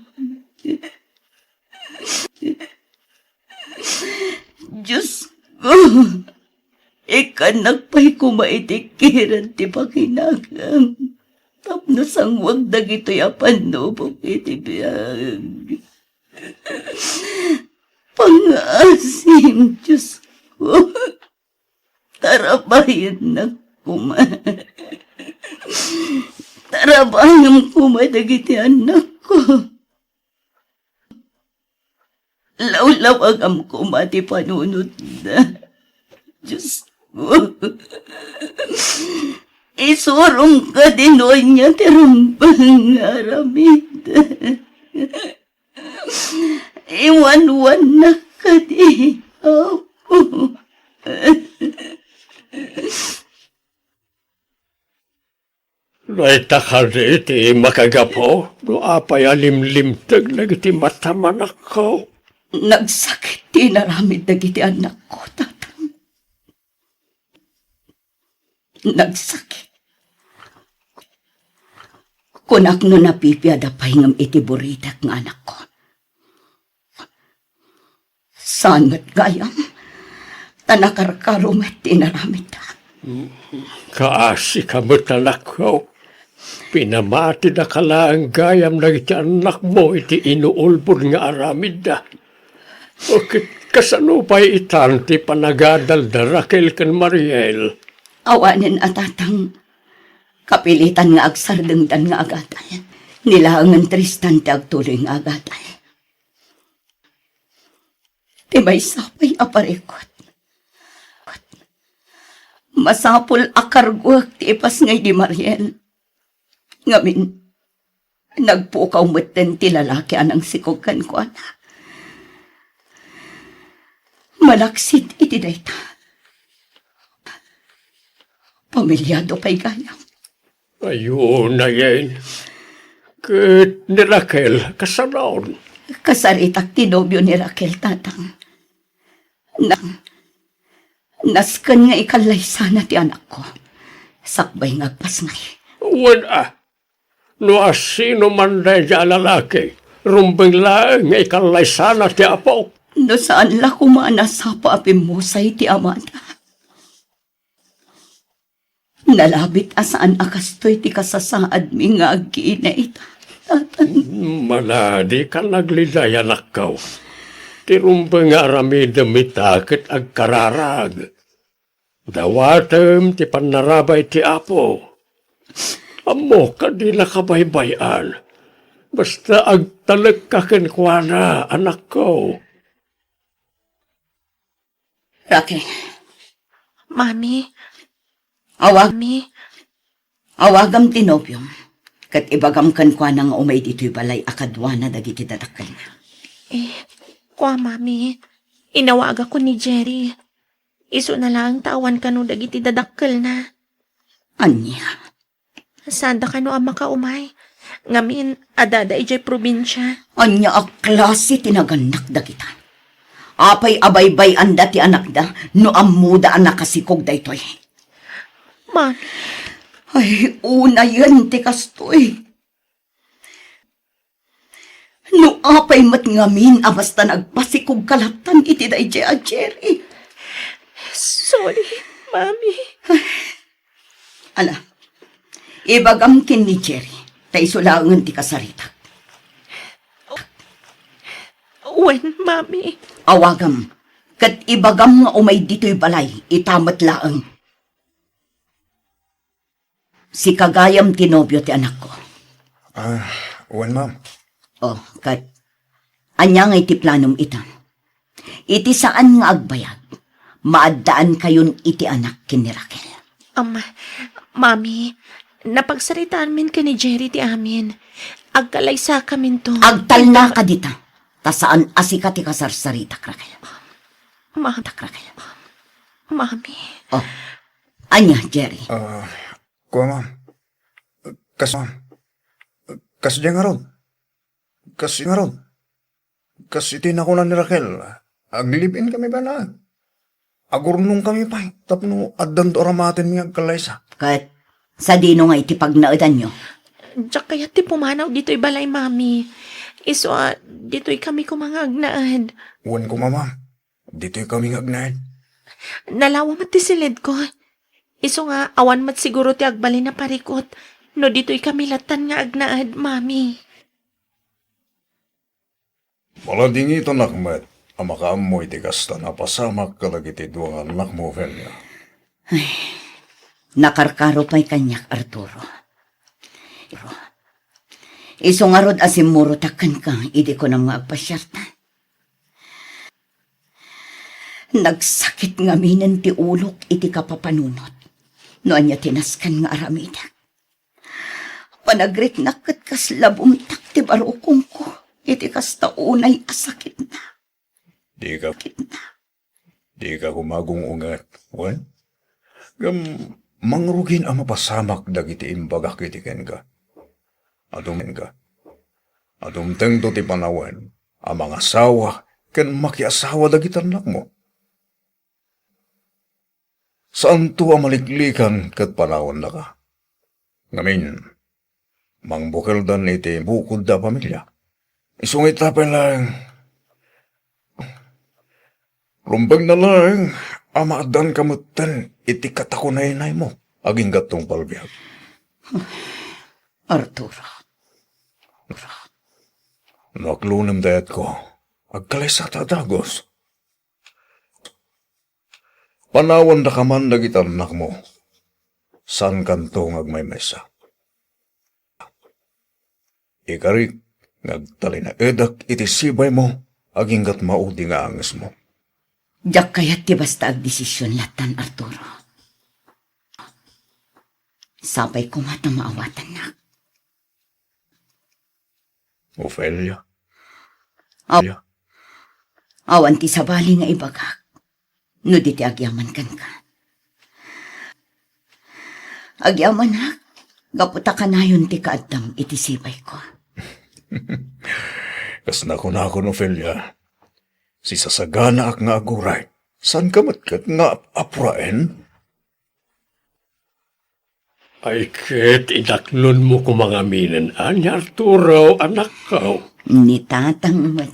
Diosko, ikkannak pay koma iti kired ti pakinakam tapno sangwag dagitoy a pannubok iti biag. Pangngaasim, Diosko. Tarabayennak koma. Tarabayem koma dagiti annakko. Lawlawagam koma ti panunotda. Diosko, isurom kadi no ania ti rumbeng nga aramid. Iwanwannak kadi, Apo. Dayta kadi ti makagapu no apay a limlimteg dagiti matam, anakko? Nagsakit ti inaramid dagiti annakko, Tatang. Nagsakit. Kunak no napipiada pay ngem iti buritek nga anakko. Saan met gayam, ta nakarkaro met ti inaramidda. Kaasika met, anakko. Pinamatidaka laeng gayam dagiti annakmo iti inuulbod nga aramidda. O ket kasano pay itan ti panagadalda, Raquel ken Mariel? Awanen a, Tatang. Kapilitan nga agsardengdan nga agadal. Ni laengen Tristan ti agtuloy nga agadal. Ti maysa pay a parikut. Masapul a karguek ti ipasngay ni Mariel. Ngamin, nagpukaw metten ti lalaki a nangsikog kenkuana. Malaksid iti dayta, pamilyado pay gayam. Ay, unayen. Ket ni Raquel, kasano? Kasaritak ti nobio ni Raquel, Tatang. Na, nasken nga ikallaysana ti anakko. Sakbay nga agpasngay. Wen a, no asino man daydiay a lalaki, rumbeng laeng nga ikallaysana ti apok. No saan la koma a nasapa a pimmusay ti amada. Nalabit a saan a kastoy ti kasasaadmi nga agkiinay, Tatang. Mana, dika nagliday, anakko. Ti rumbeng nga aramidem ita ket agkararag. Dawatem ti pannarabay ti Apo. Ammok a dina kabaybay-an. Basta agtalekka kenkuana, anakko. Raquel. Mami. Awag-, Mami. Awagam ti nobiom, ket ibagam kenkuana nga umay ditoy balay a kaduana dagiti dadakkelna. Eh, kua, Mami. Inawagakon ni Jerry. Isuna laeng ta awan kano dagiti dadakkelna. Ania? Saanda kano a makaumay. Ngamin, adda idiay probinsia. Ania a klase ti nagannak dagita? Apay a baybay-anda ti anakda no ammoda a nakasikog daytoy? Mami. Ay, unayen ti kastoy. No apay met ngamin a basta nagpasikogka lattan iti daydiay a Jerry. Sorry, Mami. Ala, ibagam ken ni Jerry, ta isu laengen ti kasaritak. Wen, Mami. Awagam, ket ibagam nga umay ditoy balay, ita met laeng. Sika gayam ti nobio ti anakko. Ah, wen, ma'am. Oh, ket ania ngay ti planom ita? Iti saan nga agbayag, maaddaankayon iti anak ken ni Raquel. Um, Mami, napagsaritaanmin ken ni Jerry ti amin. Agkalaysakaminto. Agtalnaka dita, ta saan a sika ti kasarsaritak, Raquel. Ma- Tak, Raquel. Mami. Oh, ania, Jerry? Ah, Kua, ma'am. Kas, ma'am. Kasdiay ngarud. Kas ngarud. Kas iti nakuna ni Raquel, aglive-in kami pay laeng. Agurnong kami pay tapno addanto aramaten nga agkallaysa. Ket sadino nga iti pagnaedanyo? Diak kayat ti pumanaw ditoy balay, Mami. Isu a, ditoy kami koma nga agnaed. Wen koma, ma'am. Ditoy kami nga agnaed. Nalawa met ti silidko. Isu nga, awan met siguro ti agbalin a parikut no ditoy kami lattan nga agnaed, Mami. Maladingitanak met a makaammo iti kasta a napasamak kadagiti dua nga annakmo, Ofelia. Ay, nakarkaro pay kaniak, Arturo. Isu ngarud a simmurotak kenka idi kunam nga agpasiarta. Nagsakit ngaminen ti ulok iti kapapanunot no ania ti nasken nga aramidek. Panagriknak ket kasla bumtak ti barukongko iti kasta unay a sakitna. Dika, sakitna. Dika koma agung-unget, wen? Ngem mangrugin a mapasamak dagiti imbagak iti kenka. Adum-, kenka. Adumtengto ti panawen a mangasawa ken makiasawa dagiti annakmo. Saanto a maliklikan ket panawennaka. Ngamin, mangbukeldan iti bukodda a pamilia. Isu nga ita pay laeng, rumbengna laeng a maaddaanka metten iti katakunaynaymo agingga tungpal biag. Arturo. No aklonem dayatko, agkalaysata a dagus. Panawendaka man dagiti annakmo. Saankanto nga agmaymaysa. Ikarik nga agtalinaedek iti sibaymo agingga maudi nga angesmo. Diak kayat ti basta agdesision lattan, Arturo. Sapay koma ta maawatannak. Ofelia. Aw-, Ofelia. Awan ti sabali nga ibagak no di ti agyaman kenka. Agyamanak gapu ta kanayon ti kaaddam iti sibayko. Kas nakunakon, Ofelia, sisasaganaak nga aguray. Saanka met ket nga ap-, apuraen? Ay, ket inaklonmo koma ngaminen, ania, Arturo, anakko? Ni tatang met.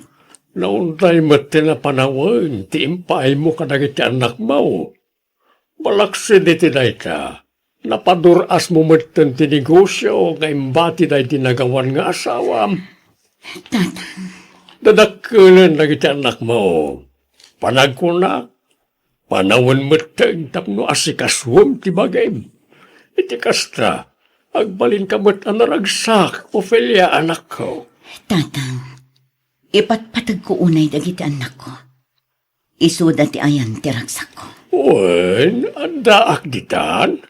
Naunday met ti napanawen ti impaaymo kadagiti annakmo. Malaksid iti dayta, napadur-asmo metten ti negosio nga imbati daydi nagawan nga asawam. Tatang. Dadakkelen dagiti annakmo. Panagkunak, panawen metten tapno asikasuem ti bagim. Iti kasta, agbalinka met a naragsak, Ofelia, anakko. Tatang, ipatpategko unay dagiti annakko. Isuda ti ayan ti ragsakko. Wen, addaak ditan.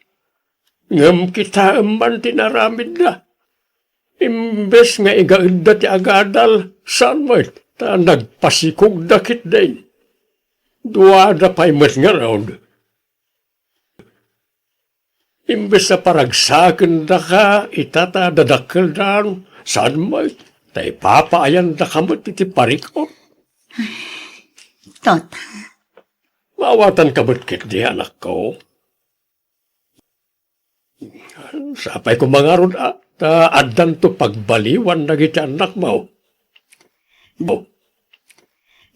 Ngem kitaem man ti naramidda. Imbes nga igaedda ti agadal, saan met ta nagpasikogda ketdin. Duada pay met ngarud. Imbes a paragsakendaka ita ta dadakkeldan, saan met ta ipapaayandaka met iti parikut. Tata. Maawatanka met ketdi, anakko. Sapay koma ngarud a, ta addanto pagbaliwan dagiti annakmo.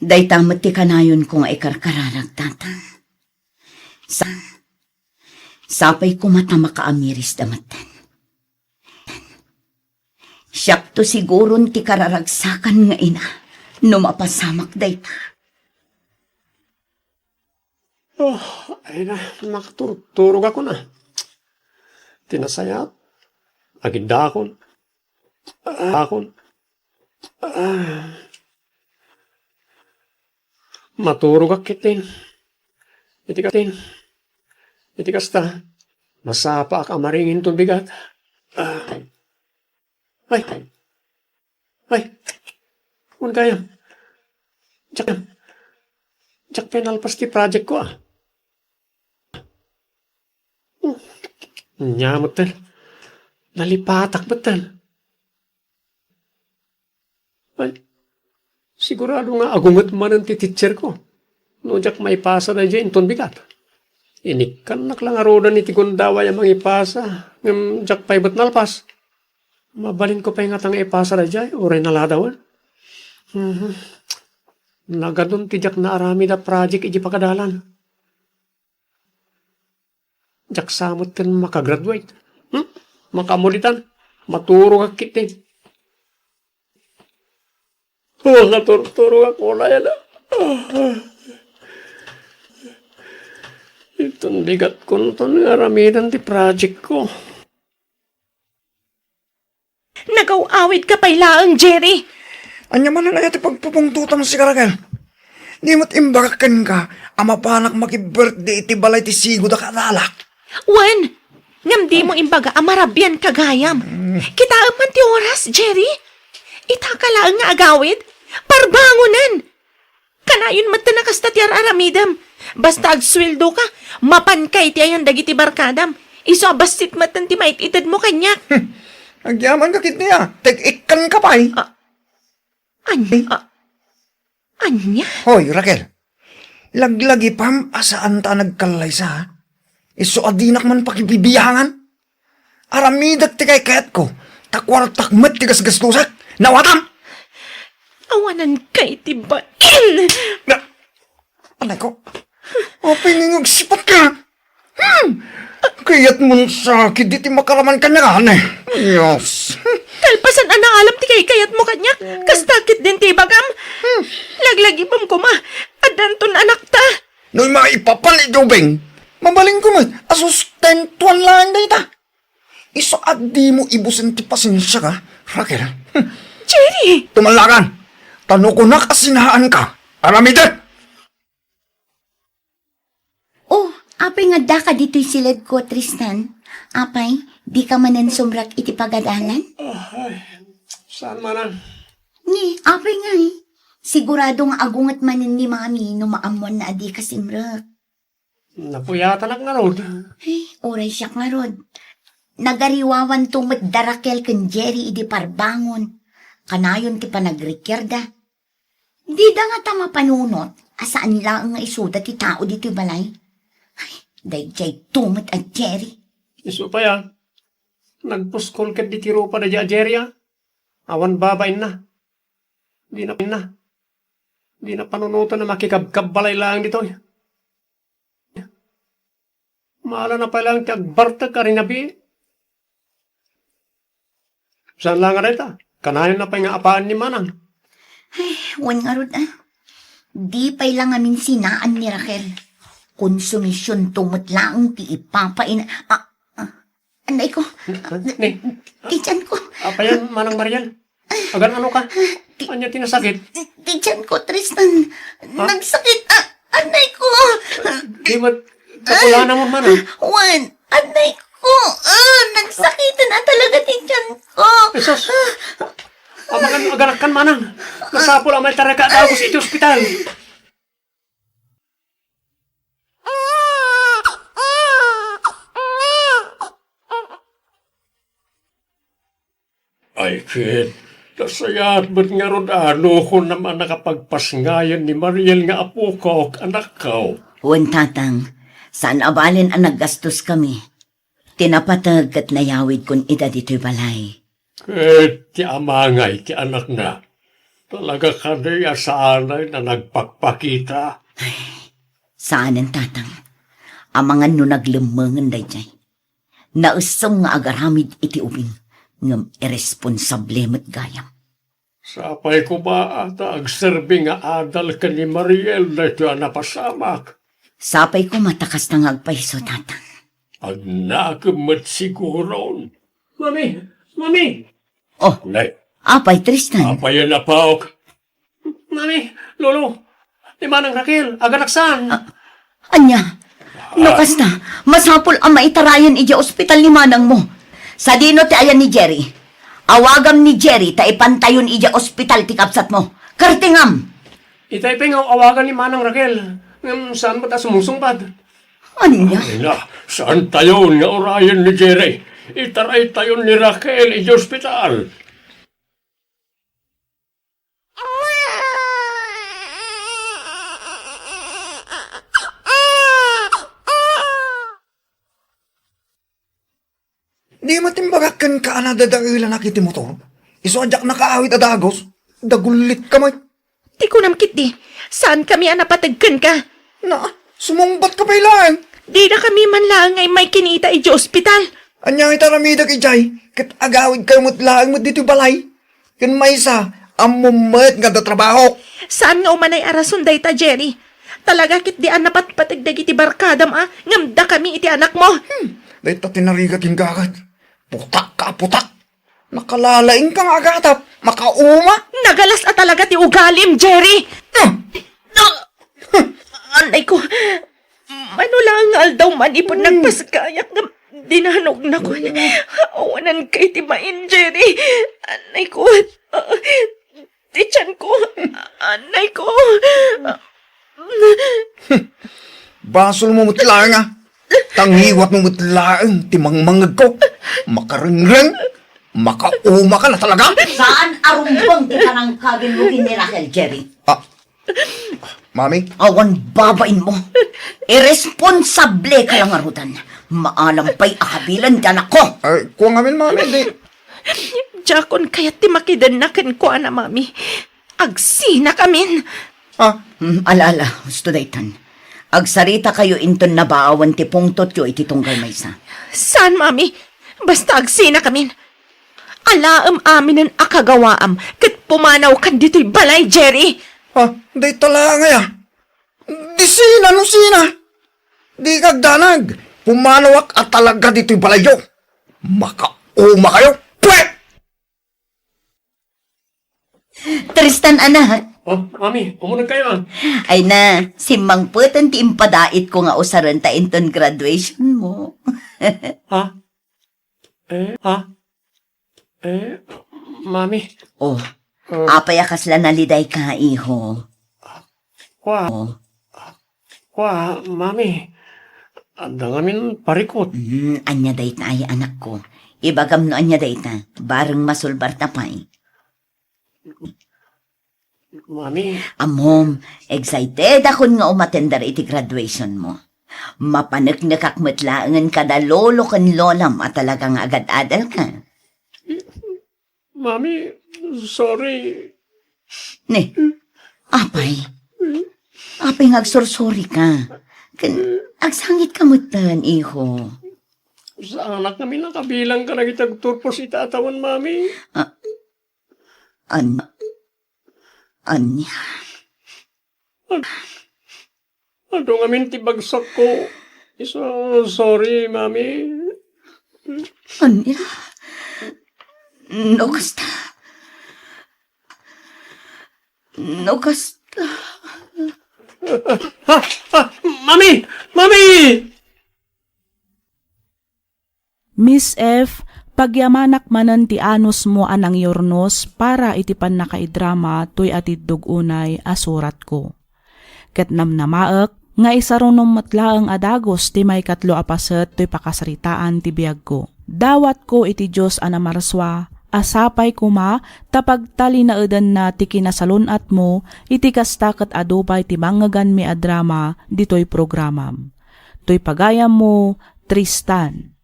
Dayta met ti kanayonko nga ikarkararag, Tata. Sa-, sapay koma ta makaamirisda metten. Siakto siguron ti kararagsakan nga ina no mapasamak dayta. Oh, ay na, nakaturturogakon a. Ti nasayaat, agindakon. Ah, akon. Ah. Maturogak ketdin. Iti katin. Iti kasta, masapaak a maringinton bigat. Ah. Ay. Ay. Wen gayam. Diak, diak pay nalpas ti project ko, ah. Hmm. Ania metten, nalipatak metten. Ay, sigurado nga agunget manen ti teacher ko. No diak maipasa daydiay inton bigat. Inikkannak la ngaruden iti gundaway a mangipasa, ngem diak pay met nalpas. Mabalinko pay ngata nga ipasa daydiay, uray naladawen. Mhm. Nagadun ti diak naaramid a project iti pagadalan. Diak sa metten makagraduate. Hmm? Makaammo ditan. Maturogak ketdin. Oh, makaturturogak unay, ala. Inton bigatkonton nga aramiden ti project ko. Nagaw-awidka pay laeng, Jerry. Ania manen aya ti pagpupungtotam, sika, Raquel? Di met imbagak kenka a mapanak maki-birthday iti balay ti sigud a kadalak? Wen, ngem dimo imbaga a marabianka gayam. Hmm. Kitaem man ti oras, Jerry. Itaka laeng nga agawid, parbangonen. Kanayon metten a kasta ti ar-aramidem. Basta agsueldoka, mapanka iti ayan dagiti barkadam. Isu a bassit metten ti mait-itedmo kaniak. Hmm. Agyamanka ketdi a, teg-ikkanka pay. Ah, an-, ah, ania? Hoy, Raquel. Laglagipam a saanta a nagkallaysa, ha? Isu a dinak man pakibibiangan. Aramidek ti kaykayatko, ta kuartak met ti gasgastusek. Nawatam! Awananka iti bain! Na, anay ko. Apay nga agsipatka? Hmm! Kayatmon sakit diti makaraman kaniak, ane? Yes. Kalpasan a naalam ti kaykayatmo kaniak, kasta ketdin ti ibagam. Hmm. Laglagipem koma, addanton anakta. No maipapan iti ubing, mabalinko met a sustentuan laeng dayta. Isu a dimo ibusen ti pasensiak, Raquel. Hmm. Jerry! Tumallakan! Ta no kunak a sinaanka, aramidek! Oh, apay nga addaka ditoy siledko, Tristan? Apay, dika manen sumrek iti pagadalan? Ah, ay, saan manen? Ni, apay ngay. Sigurado nga agunget manen ni Mami no maammoanna a dika simrek. Napuyatanak ngarud. Ay, uray siak ngarud. Nagariwawanto met da Raquel ken Jerry idi parbangon. Kanayon ti panagrikiarda. Dida ngata mapanunot a saan laeng nga isuda ti tao ditoy balay. Ay, daydiay to met a Jerry. Isu pay a, nagpuskol ketdi ti rupa daydiay a Jerry a. Awan babainna. Dina, dina panunoten a makikabkabbalay laeng ditoy. Mala na pay laeng ti agbartek a rinabii. Saan la nga dayta? Kanayon na pay nga apaen ni Manang. Ay, wen ngarud, ah. Di pay la ngamin sinaan ni Raquel. Konsumision to met laeng ti ipapain. Ah, ah, anay ko. Ni, Ti tiyan ko. Apayan, Manang Mariel? Agan-ano ka? Ti- Ania ti nasakit? Ti tiyan ko, Tristan. Ha? Nagsakit. Ah, anay ko. Di met kapulanamon, Manang? Wen, anay ko. Ah, nagsakiten a talaga ti tiyan ko. Jesus! Amangan, aganakkan, Manang. Masapul a maitarayka a dagus iti ospital. Ay ket, nasayaat met ngarud a kunam a nakapagpasngayan ni Mariel nga apokok, anakko. Wen, Tatang, saan a balen a naggastoskami. Ti napateg ket nayawidkon ida ditoy balay. Ket ti amangay ti anakna, talaga kadi a saanay a nagpakpakita? Ay, saanen, Tatang. Amangan no naglemmengen daydiay. Naessem nga agaramid iti ubing, ngem irresponsable met gayam. Sapay koma ta agserbi nga adal ken ni Mariel daytoy a napasamak. Sapay koma ta kasta nga agpayso, Tatang. Agnakem met siguron. Mami! Mami! Oh, Nay. Apay, Tristan? Apayen, apok? Mami, Lolo, ni Manang Raquel, aganaksan. Ah, ania? No kasta, masapul a maitarayan idiay ospital ni manangmo. Sadino ti ayan ni Jerry? Awagam ni Jerry ta ipantayon idiay ospital ti kabsatmo. Kartingam! Itay pay nga awagan ni Manang Raquel, ngem saan met a sumusungbat. Ania? Ania, saantayon nga urayen ni Jerry. Itaraytayon ni Raquel idiay ospital. Di met imbagak kenka a nadadaelanak iti motor? Isu a diak nakaawid a dagus, dagullitka met. Ti kunam ketdi, saankami a napateg kenka. Na, sumungbatka pay laeng. Didakami man laeng nga immay kinita idiay ospital. Ania iti aramidek idiay, ket agawidkayo met laeng met ditoy balay? Ken maysa, ammom met nga adda trabahok. Saan nga umanay a rason dayta, Jerry. Talaga ketdi a napatpateg dagiti barkadam a ngem dakami iti anakmo. Hmm, dayta ti narigat kenka ket. Putak ka, putak. Nakalalaing ka nga agatap. Makauma. Nagalas a talaga ti ugalim, Jerry. Ah! Anay ko, mano laeng nga aldaw manipud Hmm. nagpaskayak nga dinanognak. Awanan kay ti main, Jerry. Anay ko, ah, ti tiyan ko. Anay ko. Basolmo met laeng, a. Tangiwatmo met laeng ti mangmangegko. Makarengreng. Makauma ka na talaga. Saan a rumbeng ti panangkaginmo ken ni Raquel, Jerry? Ah, Mami? Awan babainmo. Irresponsable ka la ngaruden. Maalam pay a kabilen ti anakko. Ay, kua ngamin, Mami, di. Diakon kayat ti makidenna kenkuana, Mami. Agsinakamin. Ah. Hmm, ala, ala, husto daytan. Agsaritakayo inton nabaawan ti pungtotyo iti tunggal maysa. Saan, Mami? Basta agsinakamin. Alaem aminen a kagawaam ket pumanawkan ditoy balay, Jerry. Ah, dayta laeng aya. Di sina no sina. Di kagdanag. Pumanawak a talaga ditoy balayyo. Makauma kayo. Pwet! Tristan, anak. Oh, Mami, umuneg kayo, ah. Ay na, simmangpeten ti impadaitko nga usaren ta inton graduation mo. Ha? Eh, ha? Eh, Mami. Oh, Oh. Apay a kasla nalidayka, iho? Kua. Oh. Kua, Mami. Adda ngamin parikut. Hmm, ania dayta ay, anakko? Ibagam no ania dayta, bareng masulbarta pay. Mami. Ammom, excited akon nga umatender iti graduation mo. Mapaneknekak met laengen kada lolo ken lolam a talaga nga agad-adalka. Mami, sorry. Ne, apay? Apay nga agsursuri ka? Ken agsangit ka metten, iho. Saanak ngamin a kabilang kadagiti agturpos iti atawan, Mami. Ah, an-, ania? Adu ngamin ti bagsakko. Isu, sorry, Mami. Ania? No kasta. No kasta. Ah, ah, Mami! Mami! Miss F, pagyamanak manen ti anusmo a nangyurnos para iti pannakaidrama toy atiddog unay a suratko. Ket namnamaek nga isarunom met laeng a dagus ti maikatlo a paset toy pakasaritaan ti biagko. Dawatko iti Dios a namarsua a sapay koma ta pagtalinaedanna ti kinasalun-atmo iti kasta ket adu pay ti mangngeganmi a drama ditoy programam. Toy pagayammo, Tristan.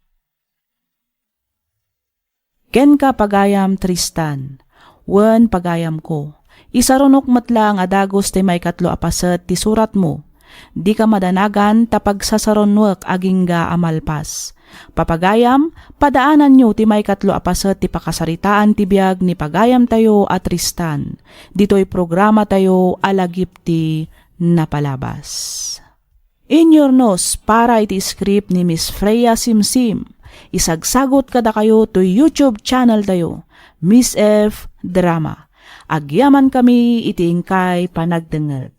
Kenka, pagayam Tristan, wen pagayamko, isarunok met laeng a dagus ti maikatlo a paset ti suratmo. Dika madanagan ta pagsasaronnuek agingga a malpas. Papagayam, padaananyo ti maikatlo a paset ti pakasaritaan ti biag ni pagayamtayo a Tristan, ditoy programatayo a Lagip ti Napalabas. Inyurnos para iti script ni Miss Freya Simsim. Isagsagot kadakayo toy YouTube channel tayo, Miss F Drama. Agyamankami iti inkay panagdengngeg.